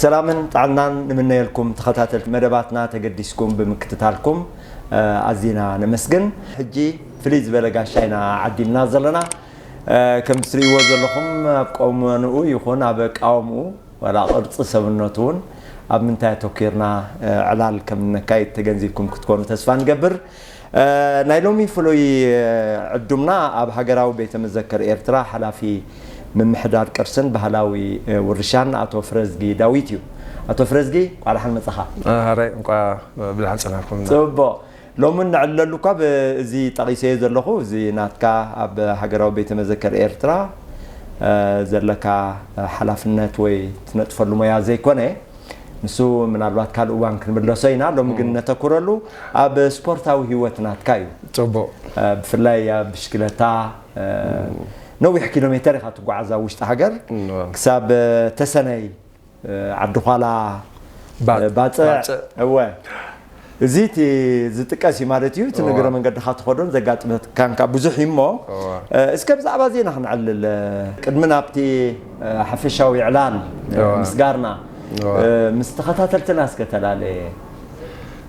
ሰላምን ጥዕናን ንምነየልኩም ተኸታተልቲ መደባትና፣ ተገዲስኩም ብምክትታልኩም ኣዚና ነመስግን። ሕጂ ፍልይ ዝበለ ጋሻ ኢና ዓዲምና ዘለና። ከም ትርእይዎ ዘለኹም ኣብ ቀመንኡ ይኹን ኣብ ኣቃውምኡ ዋላ ቅርፂ ሰብነቱ እውን ኣብ ምንታይ ኣተኪርና ዕላል ከም ነካይድ ተገንዚብኩም ክትኮኑ ተስፋ ንገብር። ናይ ሎሚ ፍሉይ ዕዱምና ኣብ ሃገራዊ ቤተ መዘክር ኤርትራ ሓላፊ ምምሕዳር ቅርስን ባህላዊ ውርሻን ኣቶ ፍረዝጊ ዳዊት እዩ። ኣቶ ፍረዝጊ፣ እንቋዕ ደሓን መጻኻ። ሃራይ እንቋ ብድሓን ጸናኩም። ጽቡቕ። ሎሚ ንዕለሉ እኳ ብእዚ ጠቒሰዮ ዘለኹ፣ እዚ ናትካ ኣብ ሃገራዊ ቤተ መዘክር ኤርትራ ዘለካ ሓላፍነት ወይ ትነጥፈሉ ሞያ ዘይኮነ፣ ንሱ ምናልባት ካልእ እዋን ክንምለሶ ኢና። ሎሚ ግን ነተኩረሉ ኣብ ስፖርታዊ ህይወት ናትካ እዩ። ጽቡቕ። ብፍላይ ኣብ ብሽክለታ ነዊሕ ኪሎ ሜተር ኢኻ ትጓዓዝ ኣብ ውሽጢ ሃገር፣ ክሳብ ተሰነይ፣ ዓዲ ዃላ፣ ባጽዕ። እወ። እዚ እቲ ዝጥቀስ እዩ ማለት እዩ። እቲ ንግረ መንገድኻ ትኸዶን ዘጋጥመካን ብዙሕ እዩ እሞ፣ እስከ ብዛዕባ ዜና ክንዕልል፣ ቅድሚ ናብቲ ሓፈሻዊ ዕላል ምስጋርና፣ ምስ ተኸታተልትና እስከ ተላለ።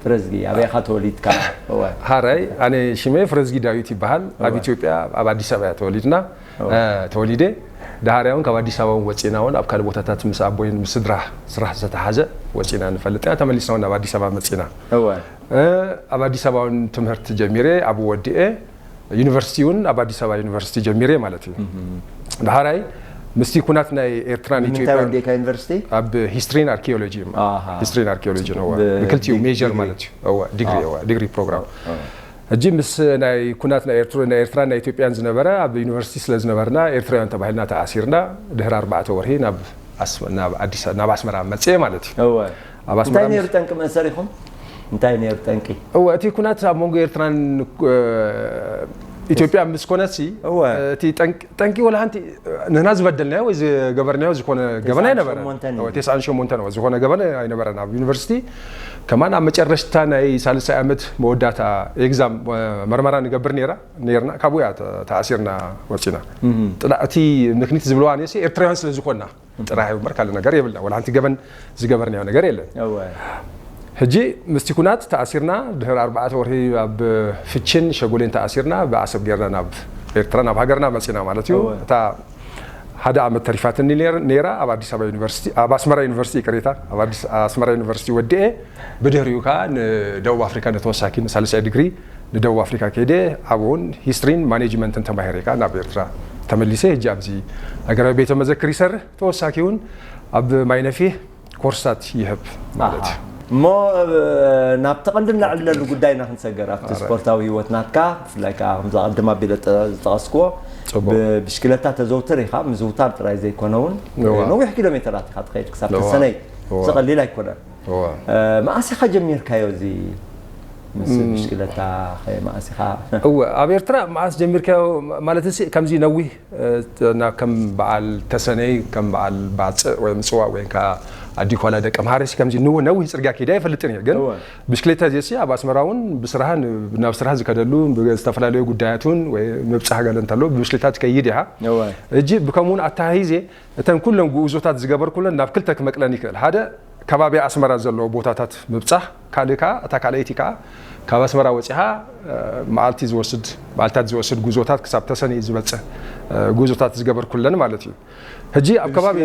ፍረዝጊ፣ ኣበይ ኢኻ ተወሊድካ? እወ። ሃራይ፣ ኣነ ሽመይ ፍረዝጊ ዳዊት ይበሃል። ኣብ ኢትዮጵያ ኣብ ኣዲስ ኣበባ እያ ተወሊድና። ተወሊደ። ደሃርያ እውን ካብ ኣዲስ ኣበባ እውን ወፂና እውን ኣብ ካልእ ቦታታት ምስ ኣቦይን ምስ ስድራ ስራሕ ዝተተሓዘ ወፂና ንፈልጥ ኢና። ተመሊስና እውን ናብ ኣዲስ ኣበባ መፂና። እወ። ኣብ ኣዲስ ኣበባ እውን ትምህርቲ ጀሚረ፣ ኣብ ወዲኤ ዩኒቨርሲቲ እውን ኣብ ኣዲስ ኣበባ ዩኒቨርሲቲ ጀሚረ ማለት እዩ። ደሃራይ ምስቲ ኩናት ናይ ኤርትራን ኢትዮጵያን ወዲእካ ዩኒቨርሲቲ? ኣብ ሂስትሪን ኣርኪኦሎጂ። ኣሃ። ሂስትሪን ኣርኪኦሎጂ ነው። ብክልቲኡ ሜጀር ማለት እዩ። እወ፣ ዲግሪ፣ እወ፣ ዲግሪ ፕሮግራም። ሕጂ ምስ ናይ ኩናት ናይ ኤርትራ ናይ ኤርትራን ናይ ኢትዮጵያን ዝነበረ ኣብ ዩኒቨርሲቲ ስለ ዝነበርና ኤርትራውያን ተባሂልና ተኣሲርና ድሕሪ ኣርባዕተ ወርሒ ናብ ኣስ- ናብ ኣዲስ ናብ ኣስመራ መጽኤ ማለት እዩ። እወ። ኣብ ኣስመራ እንታይ ነይሩ ጠንቂ መእሰሪኹም? እንታይ ነይሩ ጠንቂ? እወ፣ እቲ ኩናት ኣብ መንጎ ኤርትራን ኢትዮጵያ ምስ ኮነሲ እወ። እቲ ጠንቂ ጠንቂ ወላ ሓንቲ ንሕና ዝበደልናዮ ወይ ዝገበርናዮ ዝኾነ ገበን ኣይነበረን። እወ፣ ተስዓን ሸሞንተን እወ፣ ዝኾነ ገበን ኣይነበረን። ኣብ ዩኒቨርሲቲ ከማን ኣብ መጨረሽታ ናይ ሳልሳይ ዓመት መወዳእታ ኤግዛም መርመራ ንገብር ነይራ ነይርና ካብኡ እያ ተኣሲርና ወፂና። ጥላ እቲ ምክኒት ዝብለዋ ነሲ ኤርትራውያን ስለ ዝኾንና ጥራሕ እዩ እምበር ካልእ ነገር የብልና። ወላ ሓንቲ ገበን ዝገበርናዮ ነገር የለን። እወ። ሕጂ ምስቲ ኩናት ተኣሲርና ድሕሪ ኣርባዕተ ወርሒ ኣብ ፍችን ሸጎሌን ተኣሲርና ብኣሰብ ጌርና ናብ ኤርትራ ናብ ሃገርና መጺና ማለት እዩ። እወ። እታ ሓደ ዓመት ተሪፋትኒ ነይር- ነይራ ኣብ ኣዲስ ኣበባ ዩኒቨርሲቲ ኣብ ኣስመራ ዩኒቨርሲቲ ይቅሬታ ኣብ ኣዲስ ኣስመራ ዩኒቨርሲቲ ወዲኤ ብድሕሪኡ ከዓ ንደቡብ ኣፍሪካ ንተወሳኪ ንሳልሳይ ዲግሪ ንደቡብ ኣፍሪካ ከይደ ኣብኡ እውን ሂስትሪን ማኔጅመንትን ተማሂረ ከዓ ናብ ኤርትራ ተመሊሰ። ሕጂ ኣብዚ ሃገራዊ ቤተ መዘክር ይሰርሕ። ተወሳኪ እውን ኣብ ማይነፊህ ኮርሳት ይህብ ማለት እዩ። እሞ ናብቲ ቀንዲ ንዕለሉ ጉዳይና ክንሰገር ኣብቲ ስፖርታዊ ህይወት ናትካ ብፍላይ ከዓ ከምዛ ቅድም ኣቢለ ዝጠቐስክዎ ብብሽክለታ ተዘውትር ኢኻ። ምዝውታር ጥራይ ዘይኮነ እውን ነዊሕ ኪሎ ሜተራት ኢኻ ትኸይድ ክሳብ ተሰነይ። እዚ ቀሊል ኣይኮነን። መኣስ ኢኻ ጀሚርካዮ እዚ ምስ ብሽክለታ? መኣስ ኢኻ? እወ ኣብ ኤርትራ መኣስ ጀሚርካዮ ማለት ሲ ከምዚ ነዊህ ናብ ከም በዓል ተሰነይ ከም በዓል ባፅእ ወይ ምፅዋዕ ወይ ከዓ ኣዲኳላ ደቂ መሃረሲ ከምዚ ንው ነዊህ ፅርግያ ከይደ ኣይፈልጥን እየ ግን ብሽክሌታ እዚሲ ኣብ ኣስመራ እውን ብስራህ ናብ ስራህ ዝከደሉ ዝተፈላለዩ ጉዳያት እውን ወይ ምብፃሕ ገለ እንተሎ ብብሽክሌታ ትከይድ ኢኻ። እጂ ብከምኡ እውን ኣተሃሂዜ እተን ኩለን ጉእዞታት ዝገበርኩለን ናብ ክልተ ክመቅለን ይክእል ሓደ ከባቢ ኣስመራ ዘለዎ ቦታታት ምብፃሕ ካልእ ከዓ እታ ካልኣይቲ ከዓ ካብ ኣስመራ ወፂኻ መዓልቲ ዝወስድ መዓልታት ዝወስድ ጉዞታት ክሳብ ተሰነይ ዝበፅሕ ጉዞታት ዝገበርኩለን ማለት እዩ። ሕጂ ኣብ ከባቢ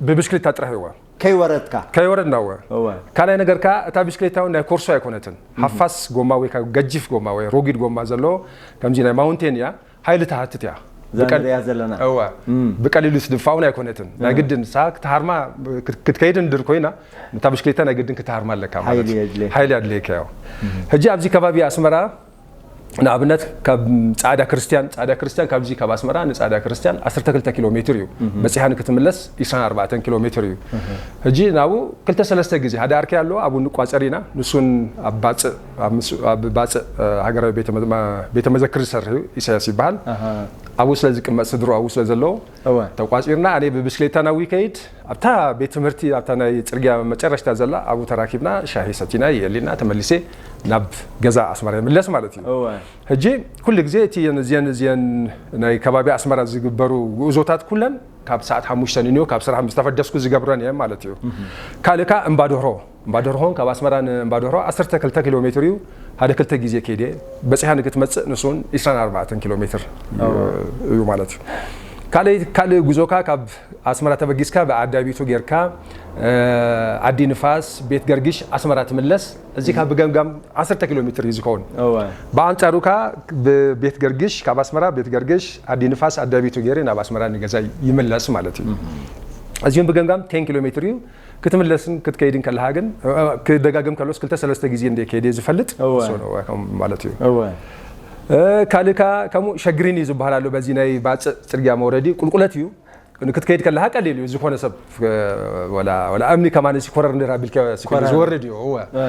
ብብሽክሌታ ጥራሕ እወ ከይወረድካ ከይወረድና እወ ካልኣይ ነገር ከዓ እታ ብሽክሌታ እውን ናይ ኮርሶ ኣይኮነትን ሓፋስ ጎማ ወይ ገጂፍ ጎማ ወይ ሮጊድ ጎማ ዘለዎ ከምዚ ናይ ማውንቴን እያ። ሓይሊ ትሓትት እያ። ዘለና እዋ ብቀሊሉ ትድፋ እውን ኣይኮነትን ናይ ግድን ንሳ ክትሃርማ ክትከይድ እንድር ኮይና እታ ብሽክሌታ ናይ ግድን ክትሃርማ ኣለካ ማለት ሓይሊ ኣድለየካ እዮ። ሕጂ ኣብዚ ከባቢ ኣስመራ ንኣብነት ካብ ፃዕዳ ክርስትያን ፃዕዳ ክርስትያን ካብዚ ካብ ኣስመራ ንፃዕዳ ክርስትያን ዓሰርተ ክልተ ኪሎ ሜትር እዩ። በፂሓ ንክትምለስ ዒስራን ኣርባዕተን ኪሎ ሜትር እዩ። ሕጂ ናብኡ ክልተ ሰለስተ ግዜ ሓደ ኣርከይ ኣሎ ኣብኡ ንቋፀር ኢና ንሱን ኣብ ባፅእ ኣብ ባፅእ ሃገራዊ ቤተ መዘክር ዝሰርሕ እዩ ኢሳያስ ይበሃል። ኣብኡ ስለ ዝቅመጥ፣ ስድሩ ኣብኡ ስለ ዘለዉ፣ እወ ተቋጺርና፣ ኣነ ብብስክሌታ ናብኡ ይከይድ፣ ኣብታ ቤት ትምህርቲ ኣብታ ናይ ጽርግያ መጨረሽታ ዘላ ኣብኡ ተራኪብና፣ ሻሂ ሰቲና የሊና ተመሊሰ ናብ ገዛ ኣስመራ ይምለስ ማለት እዩ። እወ ሕጂ ኩሉ ግዜ እቲ እዚአን እዚአን ናይ ከባቢ ኣስመራ ዝግበሩ ጉዕዞታት ኩለን ካብ ሰዓት ሓሙሽተ ንዮ ካብ ስራሕ ምስ ተፈደስኩ ዝገብረን እየን ማለት እዩ። ካልእ ከኣ እምባደርሆ፣ እምባደርሆን ካብ ኣስመራ ንእምባደርሆ ዓሰርተ ክልተ ኪሎ ሜትር እዩ። ሓደ ክልተ ግዜ ከይደ በጺሓ ንክትመጽእ፣ ንሱን ዕስራን ኣርባዕተን ኪሎ ሜትር እዩ ማለት እዩ። ካልእ ካልእ ጉዞካ ካብ ኣስመራ ተበጊስካ ብዓዲ ኣቢቱ ጌርካ፣ ዓዲ ንፋስ፣ ቤት ገርግሽ፣ ኣስመራ ትምለስ። እዚ ካብ ብገምጋም ዓሰርተ ኪሎ ሜትር እዩ ዝኸውን። እወ ብኣንጻሩ ከኣ ብቤት ገርግሽ፣ ካብ ኣስመራ ቤት ገርግሽ፣ ዓዲ ንፋስ፣ ዓዲ ኣቢቱ ገይረ ናብ ኣስመራ ንገዛይ ይምለስ ማለት እዩ። እዚኦም ብገምጋም ቴን ኪሎ ሜትር እዩ። ክትምለስን ክትከይድን ከለኻ ግን፣ እ፣ ክደጋገም ከሎስ ክልተ ሰለስተ ግዜ እንደ ከይደ ዝፈልጥ እወ። እሱ ነው ከም ማለት እዩ። እወ እ፣ ካልእ ከኣ ከምኡ ሸግሪን እዩ ዝበሃል ኣሎ። በዚ ናይ ባጽዕ ጽርግያ መውረዲ ቁልቁለት እዩ። ንክትከይድ ከለኻ ቀሊል እዩ። ዝኾነ ሰብ፣ እ፣ ወላ፣ ወላ እምኒ ከማን ሲ ኮረር እንድራ ቢልካ ሲ ኮረር። ዝወርድ እዩ። እወ። እ።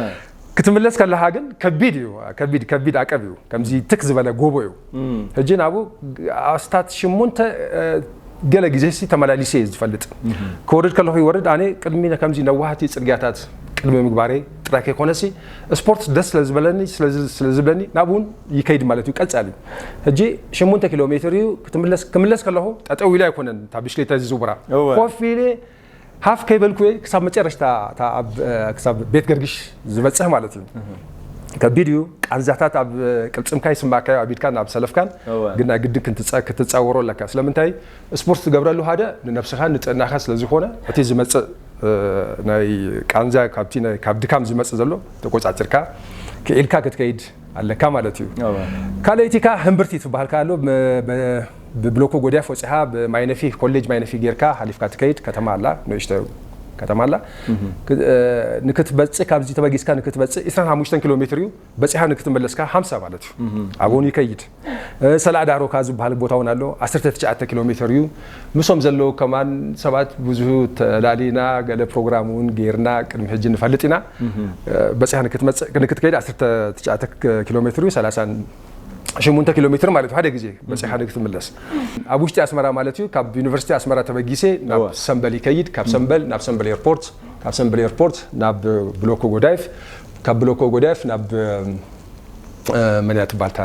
ክትምለስ ከለኻ ግን ከቢድ እዩ። ከቢድ፣ ከቢድ ዓቀብ እዩ። ከምዚ ትክ ዝበለ ጎቦ እዩ። ሕጂ ናብኡ ኣስታት ሽሙንተ፣ እ፣ ገለ ግዜ ሲ ተመላሊሰ እየ ዝፈልጥ። ክወርድ ከለኹ ይወርድ። ኣነ ቅድሚ ከምዚ ነዋህቲ ጽርግያታት ቅድሚ ምግባረይ ጥራይ ከይኮነሲ፣ ስፖርት ደስ ስለ ዝበለኒ፣ ስለ ዝ-፣ ስለ ዝብለኒ ናብኡን ይከይድ ማለት እዩ። ቀጻሊ ሕጂ ሽሙንተ ኪሎ ሜትር እዩ። ክትምለስ፣ ክምለስ ከለኹ ጠጠው ኢለ ኣይኮነን እታ ብሽክሌታ ዝዝውራ። እወ። ኮፍ ኢለ ሃፍ ከይበልኩ እየ ክሳብ መጨረሽታ እታ ኣብ፣ እ፣ ክሳብ ቤት ገርግሽ ዝበጽሕ ማለት እዩ። ከቢድ እዩ። ቃንዛታት ኣብ ቅልጽምካ ይስማዕካ እዩ፣ ኣብ ኢድካን ኣብ ሰለፍካን። እወ። ግን ናይ ግድን ክትጸ-፣ ክትጻወሮ ኣለካ። ስለምንታይ? ስፖርት ትገብረሉ ሓደ ንነብስኻን ንጥዕናኻ ስለ ዝኾነ፣ እቲ ዝመጽእ፣ እ፣ ናይ ቃንዛ ካብቲ ናይ፣ ካብ ድካም ዝመጽእ ዘሎ ተቆጻጺርካ ክኢልካ ክትከይድ ኣለካ ማለት እዩ። እወ። ካልኣይቲ ከኣ ህምብርቲ ትበሃል ከኣ ኣሎ። ብ-፣ ብ-፣ ብብሎኮ ጎዳፍ ወጺኻ ብማይነፊ፣ ኮሌጅ ማይነፊ ጌርካ ሓሊፍካ ትከይድ ከተማ ኣላ፣ ንእሽቶ ከተማ ኣላ። ክ-፣ እ፣ ንክትበጽእ፣ ካብዚ ተበጊስካ ንክትበጽእ ዕስራን ሓሙሽተን ኪሎ ሜትር እዩ። በጺኻ ንክትምለስ ከኣ ሓምሳ ማለት እዩ። ኣብኡ ይከይድ። እ፣ ሰላዕ ዳሮካ ዝበሃል ቦታ እውን ኣሎ፣ ዓሰርተ ትሽዓተ ኪሎ ሜትር እዩ። ምስኦም ዘለዉ ከማን ሰባት ብዙ ተላሊና፣ ገለ ፕሮግራም እውን ጌርና ቅድሚ ሕጂ ንፈልጥ ኢና። እ፣ በጺኻ ንክትመጽእ፣ ንክትከይድ ዓሰርተ ትሽዓተ ኪሎ ሜትር እዩ፣ ሰላሳን ሽሙንተ ኪሎ ሜትር ማለት እዩ፣ ሓደ ግዜ በጺኻ ንክትምለስ። ኣብ ውሽጢ ኣስመራ ማለት እዩ፣ ካብ ዩኒቨርሲቲ ኣስመራ ተበጊሰ ናብ እወ። ሰምበል ይከይድ፣ ካብ ሰምበል ናብ ሰምበል ኤርፖርት፣ ካብ ሰምበል ኤርፖርት ናብ ብሎኮ ጎዳይፍ፣ ካብ ብሎኮ ጎዳይፍ ናብ፣ እ፣ መን እያ ትበሃል እታ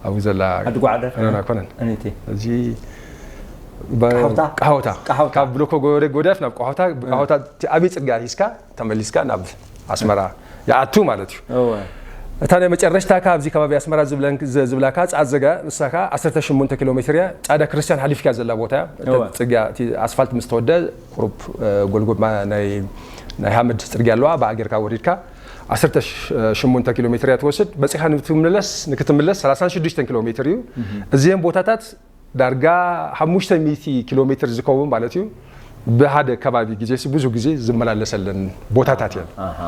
ኣብኡ ዘላ? ዓዲ ጓዕዳፍ? ኖ፣ ኖ፣ ኣይኮነን። ኣነይቲ? እዚ በ-፣ ቃሆታ? ቃሆታ። ቃሆታ። ካብ ብሎኮ ጎደ-፣ ጎዳፍ ናብ ቃሆታ፣ ቃሆታ እቲ ዓብዪ ጽርግያ ሒዝካ ተመሊስካ ናብ ኣስመራ ይኣቱ ማለት እዩ። እወ። እታ ናይ መጨረሽታ ከኣ ኣብዚ ከባቢ ኣስመራ ዝብለን-፣ ዝ-፣ ዝብላካ ጻዘጋ፣ ንሳ ከኣ ዓሰርተ ሽሙንተ ኪሎ ሜትር እያ። ጻዕዳ ክርስቲያን ሓሊፍካ ዘላ ቦታ እያ። እታ እወ። ጽርግያ፣ እቲ ኣስፋልት ምስ ተወደ፣ ቁሩብ፣ እ፣ ጎልጎል ማ-፣ ናይ፣ ናይ ሃምድ ጽርግያ ኣለዋ፣ ብኣ ጌርካ ወሪድካ ዓሰርተ ሽሙንተ ኪሎ ሜትር እያ ትወስድ። በጺኻ ንክትምለስ፣ ንክትምለስ ሰላሳን ሽዱሽተን ኪሎ ሜትር እዩ። እዚአን ቦታታት ዳርጋ ሓሙሽተ ሚእቲ ኪሎ ሜትር ዝኸውን ማለት እዩ። ብሓደ ከባቢ ግዜ ሲ ብዙ ግዜ ዝመላለሰለን ቦታታት እየን። ኣሃ።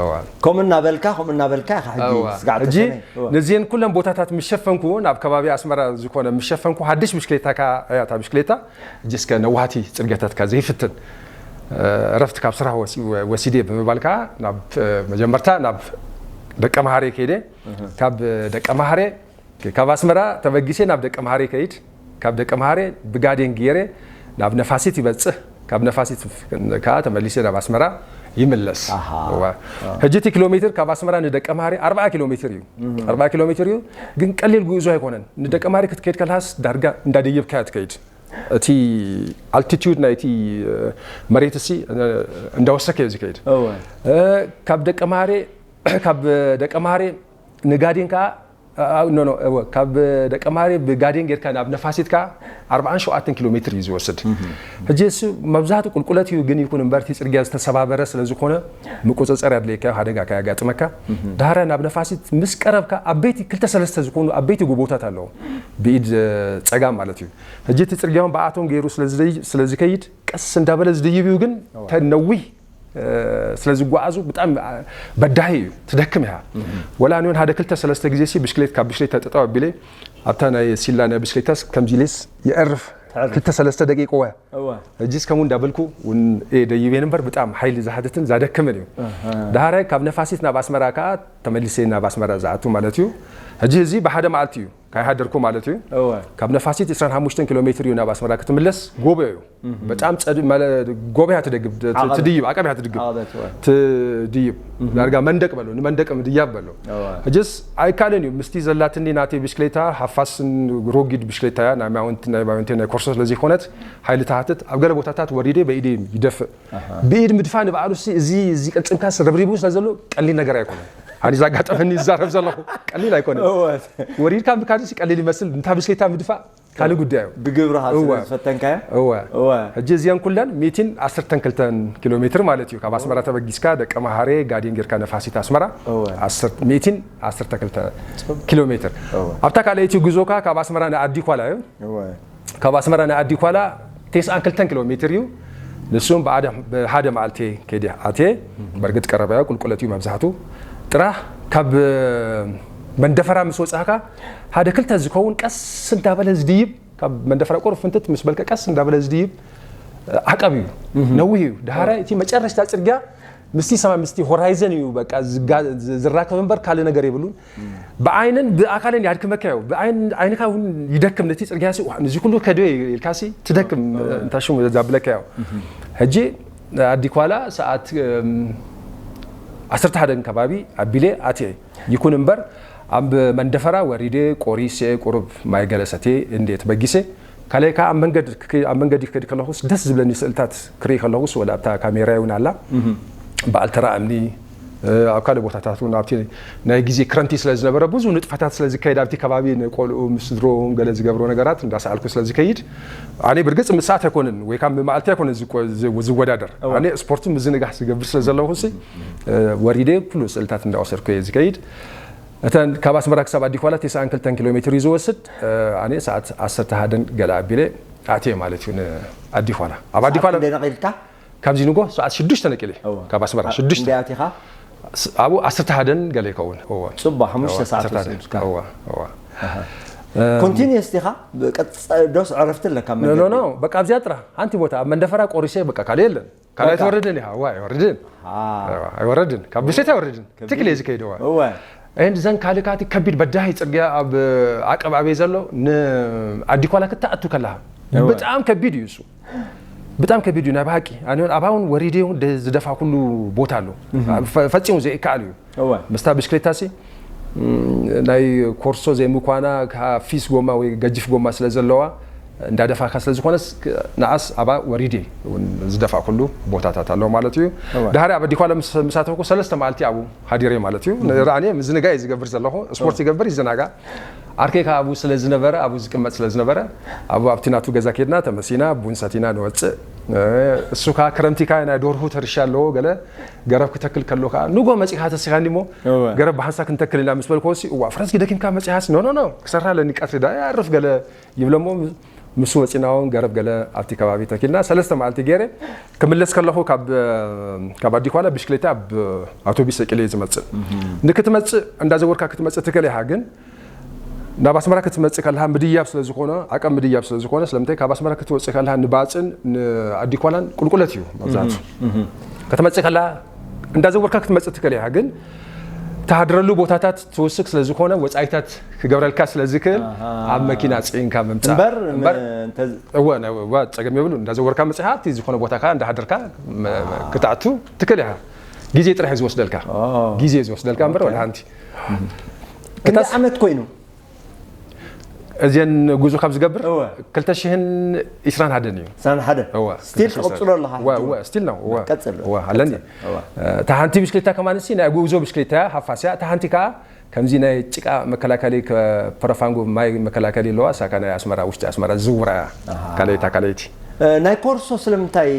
እዋ። ከምኡ እናበልካ፣ ከምኡ እናበልካ ኢኻ ሕጂ እዋ። ስጋዕ ሕጂ ተሰነ። እዋ። ነዚአን ኩለን ቦታታት ምስ ሸፈንኩ፣ ናብ ከባቢ ኣስመራ ዝኾነ ምስ ሸፈንኩ፣ ሓድሽ ብሽክሌታ ከኣ እያ እታ ብሽክሌታ። ሕጂ እስከ ነዋህቲ ጽርግያታት ከኣ ዘይፍትን፣ እ፣ እረፍቲ ካብ ስራሕ ወሲ-፣ ወሲደ ብምባል ከኣ ናብ፣ እ፣ መጀመርታ ናብ ደቀ መሃሬ ከይደ። ካብ ደቀ መሃሬ፣ ካብ ኣስመራ ተበጊሰ ናብ ደቀ መሃሬ ከይድ። ካብ ደቀ መሃሬ ብጋዴን ገይረ ናብ ነፋሲት ይበጽሕ። ካብ ነፋሲት ከኣ ተመሊሰ ናብ ኣስመራ ይምለስ። ኣሃ። እዋ። ሕጂ እቲ ኪሎ ሜትር ካብ ኣስመራ ንደቀ መሃሬ ኣርብዓ ኪሎ ሜትር እዩ። ኣርብዓ ኪሎ ሜትር እዩ፣ ግን ቀሊል ጉዕዞ ኣይኮነን። ንደቀ መሃሬ ክትከይድ ከለኻስ ዳርጋ እንዳደየብካ እያ ትከይድ። እቲ ኣልቲቲዩድ ናይቲ፣ እ፣ መሬት እሲ፣ እ፣ እንዳወሰከ እዩ ዝከይድ። እወ። እ፣ ካብ ደቀ መሃሬ፣ ካብ ደቀ መሃሬ ንጋዴን ከኣ፣ እ፣ ኖ፣ ኖ፣ እወ፣ ካብ ደቀ መሃሬ ብጋዴን ጌርካ ናብ ነፋሲት ከኣ ኣርብዓን ሸውዓተን ኪሎ ሜትር እዩ ዝወስድ። ሕጂ እሱ መብዛሕትኡ ቁልቁለት እዩ፣ ግን ይኹን እምበር እቲ ጽርግያ ዝተሰባበረ ስለ ዝኾነ ምቁጽጸር ኣድልየካ፣ ሓደጋ ከየጋጥመካ። ዳህራይ ናብ ነፋሲት ምስ ቀረብካ ዓበይቲ ክልተ ሰለስተ ዝኾኑ ዓበይቲ ጎቦታት ኣለዉ ብኢድ፣ እ፣ ጸጋም ማለት እዩ። ሕጂ እቲ ጽርግያ እውን ብኣቶም ገይሩ ስለ ዝደይ-፣ ስለ ዝከይድ ቀስ እንዳበለ ዝድይብ እዩ፣ ግን ተነዊህ፣ እ፣ ስለ ዝጓዓዙ ብጣዕሚ፣ እ፣ በዳሂ እዩ፣ ትደክም ኢኻ። ወላ ኣነ እውን ሓደ ክልተ ሰለስተ ግዜ ሲ ብሽክሌት፣ ካብ ብሽክሌት ተጠጠው ኣቢለ ኣብታ ናይ ሲላ ናይ ብሽክሌታስ ከምዚ ኢለስ የዕርፍ ተዕርፍ። ክልተ ሰለስተ ደቂቅ እወ። እወ። ሕጂስ ከምኡ እንዳበልኩ እውን እየ ደይበ ነበር፣ ብጣዕሚ ሓይሊ ዝሓትትን ዘደክምን እዩ። ኣሃ። ዳህራይ ካብ ነፋሲት ናብ ኣስመራ ከኣ ተመሊሰ ናብ ኣስመራ ዝኣቱ ማለት እዩ። ሕጂ እዚ ብሓደ መዓልቲ እዩ ካይሃደርኩ ማለት እዩ። ካብ ነፋሲት ዕስራን ሓሙሽተን ኪሎ ሜትር እዩ ናብ ኣስመራ ክትምለስ። ጎቦ እዩ። በጣም ጸድ- ማለ- ጎቦ እያ ትደግብ፣ ትድይብ፣ ዓቐብ እያ ትድግብ። ትድይብ። ዳርጋ መንደቅ በሎ፣ ንመንደቅ ምድያብ በሎ። ሕጅስ ኣይካልን እዩ። ምስቲ ዘላትኒ ናተይ ብሽክሌታ፣ ሓፋስን ሮጊድ ብሽክሌታ እያ፣ ናይ ማውንት-፣ ናይ ማውንቴን ናይ ኮርሶ ስለዘይኮነት፣ ሓይሊ ትሓትት። ኣብ ገለ ቦታታት ወሪደ በኢደ ይደፍእ። ብኢድ ምድፋ ንባዕሉ ሲ፣ እዚ፣ እዚ ቅልጽምካ ሲ ረብሪቡ ስለ ዘሎ ቀሊል ነገር ኣይኮነን። ኣነ ዝኣጋጠመኒ ዝዛረብ ዘለኹ ቀሊል ኣይኮነን። ወሪድካ ምካድ ሲ ቀሊል ይመስል፣ እንታ ብሽክሌታ ምድፋእ ካልእ ጉዳይ እዩ። ብግብርኻ ስለ እወ። ዝፈተንካዮ? እወ። እወ። ሕጂ እዚአን ኩለን ሚእትን ዓሰርተን ክልተን ኪሎ ሜትር ማለት እዩ። ካብ ኣስመራ ተበጊስካ ደቀ መሃሬ ጋዴን ጌርካ ነፋሲት ኣስመራ እወ። ዓሰርተ፣ ሚእትን ዓሰርተ ክልተ ኪሎ ሜትር። እወ። ኣብታ ካልኣይቲ ጉዞካ ካብ ኣስመራ ንኣዲ ኳላ እዩ። እወ። ካብ ኣስመራ ንኣዲ ኳላ ተስዓን ክልተን ኪሎ ሜትር እዩ። ንሱም ብሓደ፣ ብሓደ መዓልቲ ከይደ ኣትየ። በርግጥ ቀረባ እዩ፣ ቁልቁለት እዩ መብዛሕቱ። ጥራሕ ካብ መንደፈራ ምስ ወጻእካ ሓደ ክልተ ዝኸውን ቀስ እንዳበለ ዝድይብ፣ ካብ መንደፈራ ቁሩብ ፍንትት ምስ በልካ ቀስ እንዳበለ ዝድይብ ዓቀብ እዩ። ነዊህ እዩ። ድሓረ እቲ መጨረሽታ ጽርግያ ምስቲ ሰማይ ምስቲ ሆራይዘን እዩ በቃ ዝጋ-፣ ዝ-፣ ዝራከብ እምበር ካልእ ነገር የብሉን። ብዓይንን ብኣካልን ያድክመካ እዩ። ብዓይን-፣ ዓይንካ እውን ይደክም ነቲ ጽርግያ ሲ፣ "ዋእ፣ ነዚ ኩሉ ከዶ ኢልካ ሲ ትደክም፣ እንታይ ሽሙ ዘብለካ እዩ." ሕጂ ኣዲ ኳላ ሰዓት፣ እም፣ ዓሰርተ ሓደን ከባቢ ኣቢለ ኣትየ። ይኩን እምበር ኣብ መንደፈራ ወሪደ ቆሪሰ ቁሩብ ማይ ገለ ሰትየ እንዴ ተበጊሰ። ካልኣይ ከኣ ኣብ መንገድ ክከ-፣ ኣብ መንገዲ ክከይድ ከለኹስ ደስ ዝብለኒ ስእልታት ክርኢ ከለኹስ ወላ ኣብታ ካሜራ እውን ኣላ። በዓል ተራ እምኒ፣ እ፣ ኣብ ካልእ ቦታታት እውን ኣብቲ ናይ ግዜ ክረምቲ ስለ ዝነበረ ብዙሕ ንጥፈታት ስለ ዝካየድ ኣብቲ ከባቢ ንቆልዑ ምስ ስድሮም ገለ ዝገብሮ ነገራት እንዳሰኣልኩ ስለ ዝከይድ፣ ኣነ ብርግጽ ምስ ሰዓት ኣይኮነን ወይ ካብ መዓልቲ ኣይኮነን ዝቆ-፣ ዝ-፣ ዝወዳደር። እወ። ኣነ ስፖርት ምዝንጋሕ ዝገብር ስለ ዘለኹ ሲ፣ እ፣ ወሪደ ኩሉ ስእልታት እንዳወሰድኩ እየ ዝከይድ። እተን ካብ ኣስመራ ክሳብ ኣዲኳላ ተስዓን ክልተን ኪሎ ሜትር እዩ ዝወስድ። እ፣ ኣነ ሰዓት ዓሰርተ ሓደን ገለ ኣቢለ ኣትየ ማለት እዩ ንኣዲኳላ። ኣብ ኣዲኳላ ሰዓት ክንደይ ነቒልካ? ካብዚ ንጎ ሰዓት ሽዱሽተ ነቂለ። እወ። ካብ ኣስመራ ሽዱሽተ። እንደ ኣቲኻ? ስ-፣ ኣብኡ ዓሰርተ ሓደን ገለ ይኸውን። እወ። ጽቡቕ፣ ሓሙሽተ እወ፣ ሰዓት ዓሰርተ ሓደ። ወሲድካ። እወ፣ እወ። ኣሃ። እ፣ ኮንቲኒየስ ዲኻ? ብቀጻ-፣ ዶስ ዕረፍቲ ኣለካ ኣብ ኖ፣ ኖ፣ መንገዲ? ኖ። በቃ ኣብዚኣ ጥራሕ። ሓንቲ ቦታ ኣብ መንደፈራ ቆሪሰ በቃ ካልእ የለን። ካልእ በቃ። ኣይትወርድን ኢኻ። እወ፣ ኣይወርድን። አ። እወ፣ ኣይወርድን። ካብ ብሸት ኣይወርድን። ከቢድ። ትክል እየ ዝከይድ፣ እወ። እወ። እን ዘን ካልካቲ ከቢድ በዳሂ ጽርግያ ኣብ ዓቀብ ኣበይ ዘሎ ንኣዲኳላ ክትኣቱ ከለኻ እወ። ብጣዕሚ ከቢድ እዩ እሱ። ብጣዕሚ ከቢድ እዩ ናይ ብሓቂ። ኣነ እውን ኣብኣ እውን ወሪደ እውን ደ-፣ ዝደፋ ኩሉ ቦታ ኣሎ። ፈ-፣ ፈጺሙ ዘይከኣል እዩ። እወ። ምስታ ብሽክሌታ ሲ፣ ም፣ ናይ ኮርሶ ዘይምኳና፣ ካ-፣ ፊስ ጎማ ወይ ገጅፍ ጎማ ስለ ዘለዋ፣ እንዳደፋካ ስለ ዝኾነስ፣ ክ-፣ ንኣስ ኣብኣ ወሪደ እውን ዝደፋእኩሉ ቦታታት ኣሎ ማለት እዩ። እወ። ድሓሪ ኣብ ኣዲኳላ ምስ-፣ ምስ ኣተውኩ ሰለስተ መዓልቲ ኣብኡ ሓዲረ ማለት እዩ። ርኣኔ ምዝንጋዕ እየ ዝገብር ዘለኹ፣ ስፖርት እወ። ይገብር፣ ይዘናጋዕ። ዓርከይ ከኣ ኣብኡ ስለ ዝነበረ፣ ኣብኡ ዝቅመጥ ስለ ዝነበረ፣ ኣብኡ ኣብቲ ናቱ ገዛ ኬድና፣ ተመሲና፣ ቡን ሰቲና ንወጽእ። እ፣ እሱ ከኣ ክረምቲ ከኣ ናይ ዶርሁ ሕርሻ ኣለዎ፣ ገለ ገረብ ክተክል ከሎ ከኣ፣ ንጎ መጺኻ ተሲኻኒ እሞ፣ እወ። ገረብ ብሓንሳብ ክንተክል ኢና ምስ በልክዎ ሲ፣ እዋ፣ ፍረዝጊ ደኪምካ መጺኻሲ፣ ኖ፣ ኖ፣ ኖ፣ ክሰርሕ ኣለኒ ቀትሪ ዳ፣ ኣርፍ ገለ ይብለሞ፣ ምስ ወጺና እውን ገረብ ገለ ኣብቲ ከባቢ ተኪልና፣ ሰለስተ መዓልቲ ገይረ፣ ክምለስ ከለኹ ካብ፣ ካብ ኣዲኳላ ብሽክሌታ ኣብ ኣውቶቡስ ሰቂለ እየ ዝመጽእ። እህ። ንክትመጽእ፣ እንዳዘወርካ ክትመጽእ ትክእል ኢኻ፣ ግን ናብ ኣስመራ ክትመጽእ ከለኻ ምድያብ ስለ ዝኾነ፣ ዓቀብ ምድያብ ስለ ዝኾነ፣ ስለምንታይ ካብ ኣስመራ ክትወጽእ ከለኻ ንባጽን ንኣዲኳላን ቁልቁለት እዩ መብዛሕትኡ። እህ፣ እህ። ክትመጽእ ከለኻ እንዳዘወርካ ክትመጽእ ትክእል ኢኻ፣ ግን ትሃድረሉ ቦታታት ትውስክ ስለ ዝኾነ፣ ወጻኢታት ክገብረልካ ስለ ዝክእል፣ ኣሃ። ኣብ መኪና ጽዒንካ ምምጻእ። እምበር፣ እምበር፣ ም-፣ እንተ-፣ እወ፣ ናይ፣ እወ፣ ጸገም የብሉን። እንዳዘወርካ መጺኻ፣ ኣብቲ ዝኾነ ቦታ ከኣ እንዳሃደርካ መ-፣ ኣሃ። ክትኣቱ ትክእል ኢኻ። ግዜ ጥራሕ እዩ ዝወስደልካ። ኦ። ግዜ እዩ ዝወስደልካ እምበር፣ ኦኬ። ወላ ሓንቲ። እም። ክንደይ እታስ-፣ ዓመት ኮይኑ? እዚን ጉዞ ካብ ዝገብር እወ። ክልተ ሽሕን ዕስራን ሓደን እዩ። ዕስራን ሓደን? እወ፣ ስቲል ክልተ ሽሕን ትቕጽሎ ኣለኻ እወ፣ ሕጂ? እወ፣ ስቲል ነው። እወ። ቀጽል። እወ፣ ኣለኒ። ቀጽል። እወ። እ፣ እታ ሓንቲ ብሽክሌታ ከማን ሲ ናይ ጉዞ ብሽክሌታ እያ፣ ሃፋስ እያ። እታ ሓንቲ ከኣ ከምዚ ናይ ጭቃ መከላከሊ ከ-፣ ፐረፋንጎ ማይ መከላከሊ ኣለዋ፣ እሳ ከኣ ናይ ኣስመራ፣ ውሽጢ ኣስመራ ዝዝውራ እያ። ኣሃ። ካልኣይቲ፣ ካልኣይቲ። እ፣ ናይ ኮርሶ ስለምንታይ?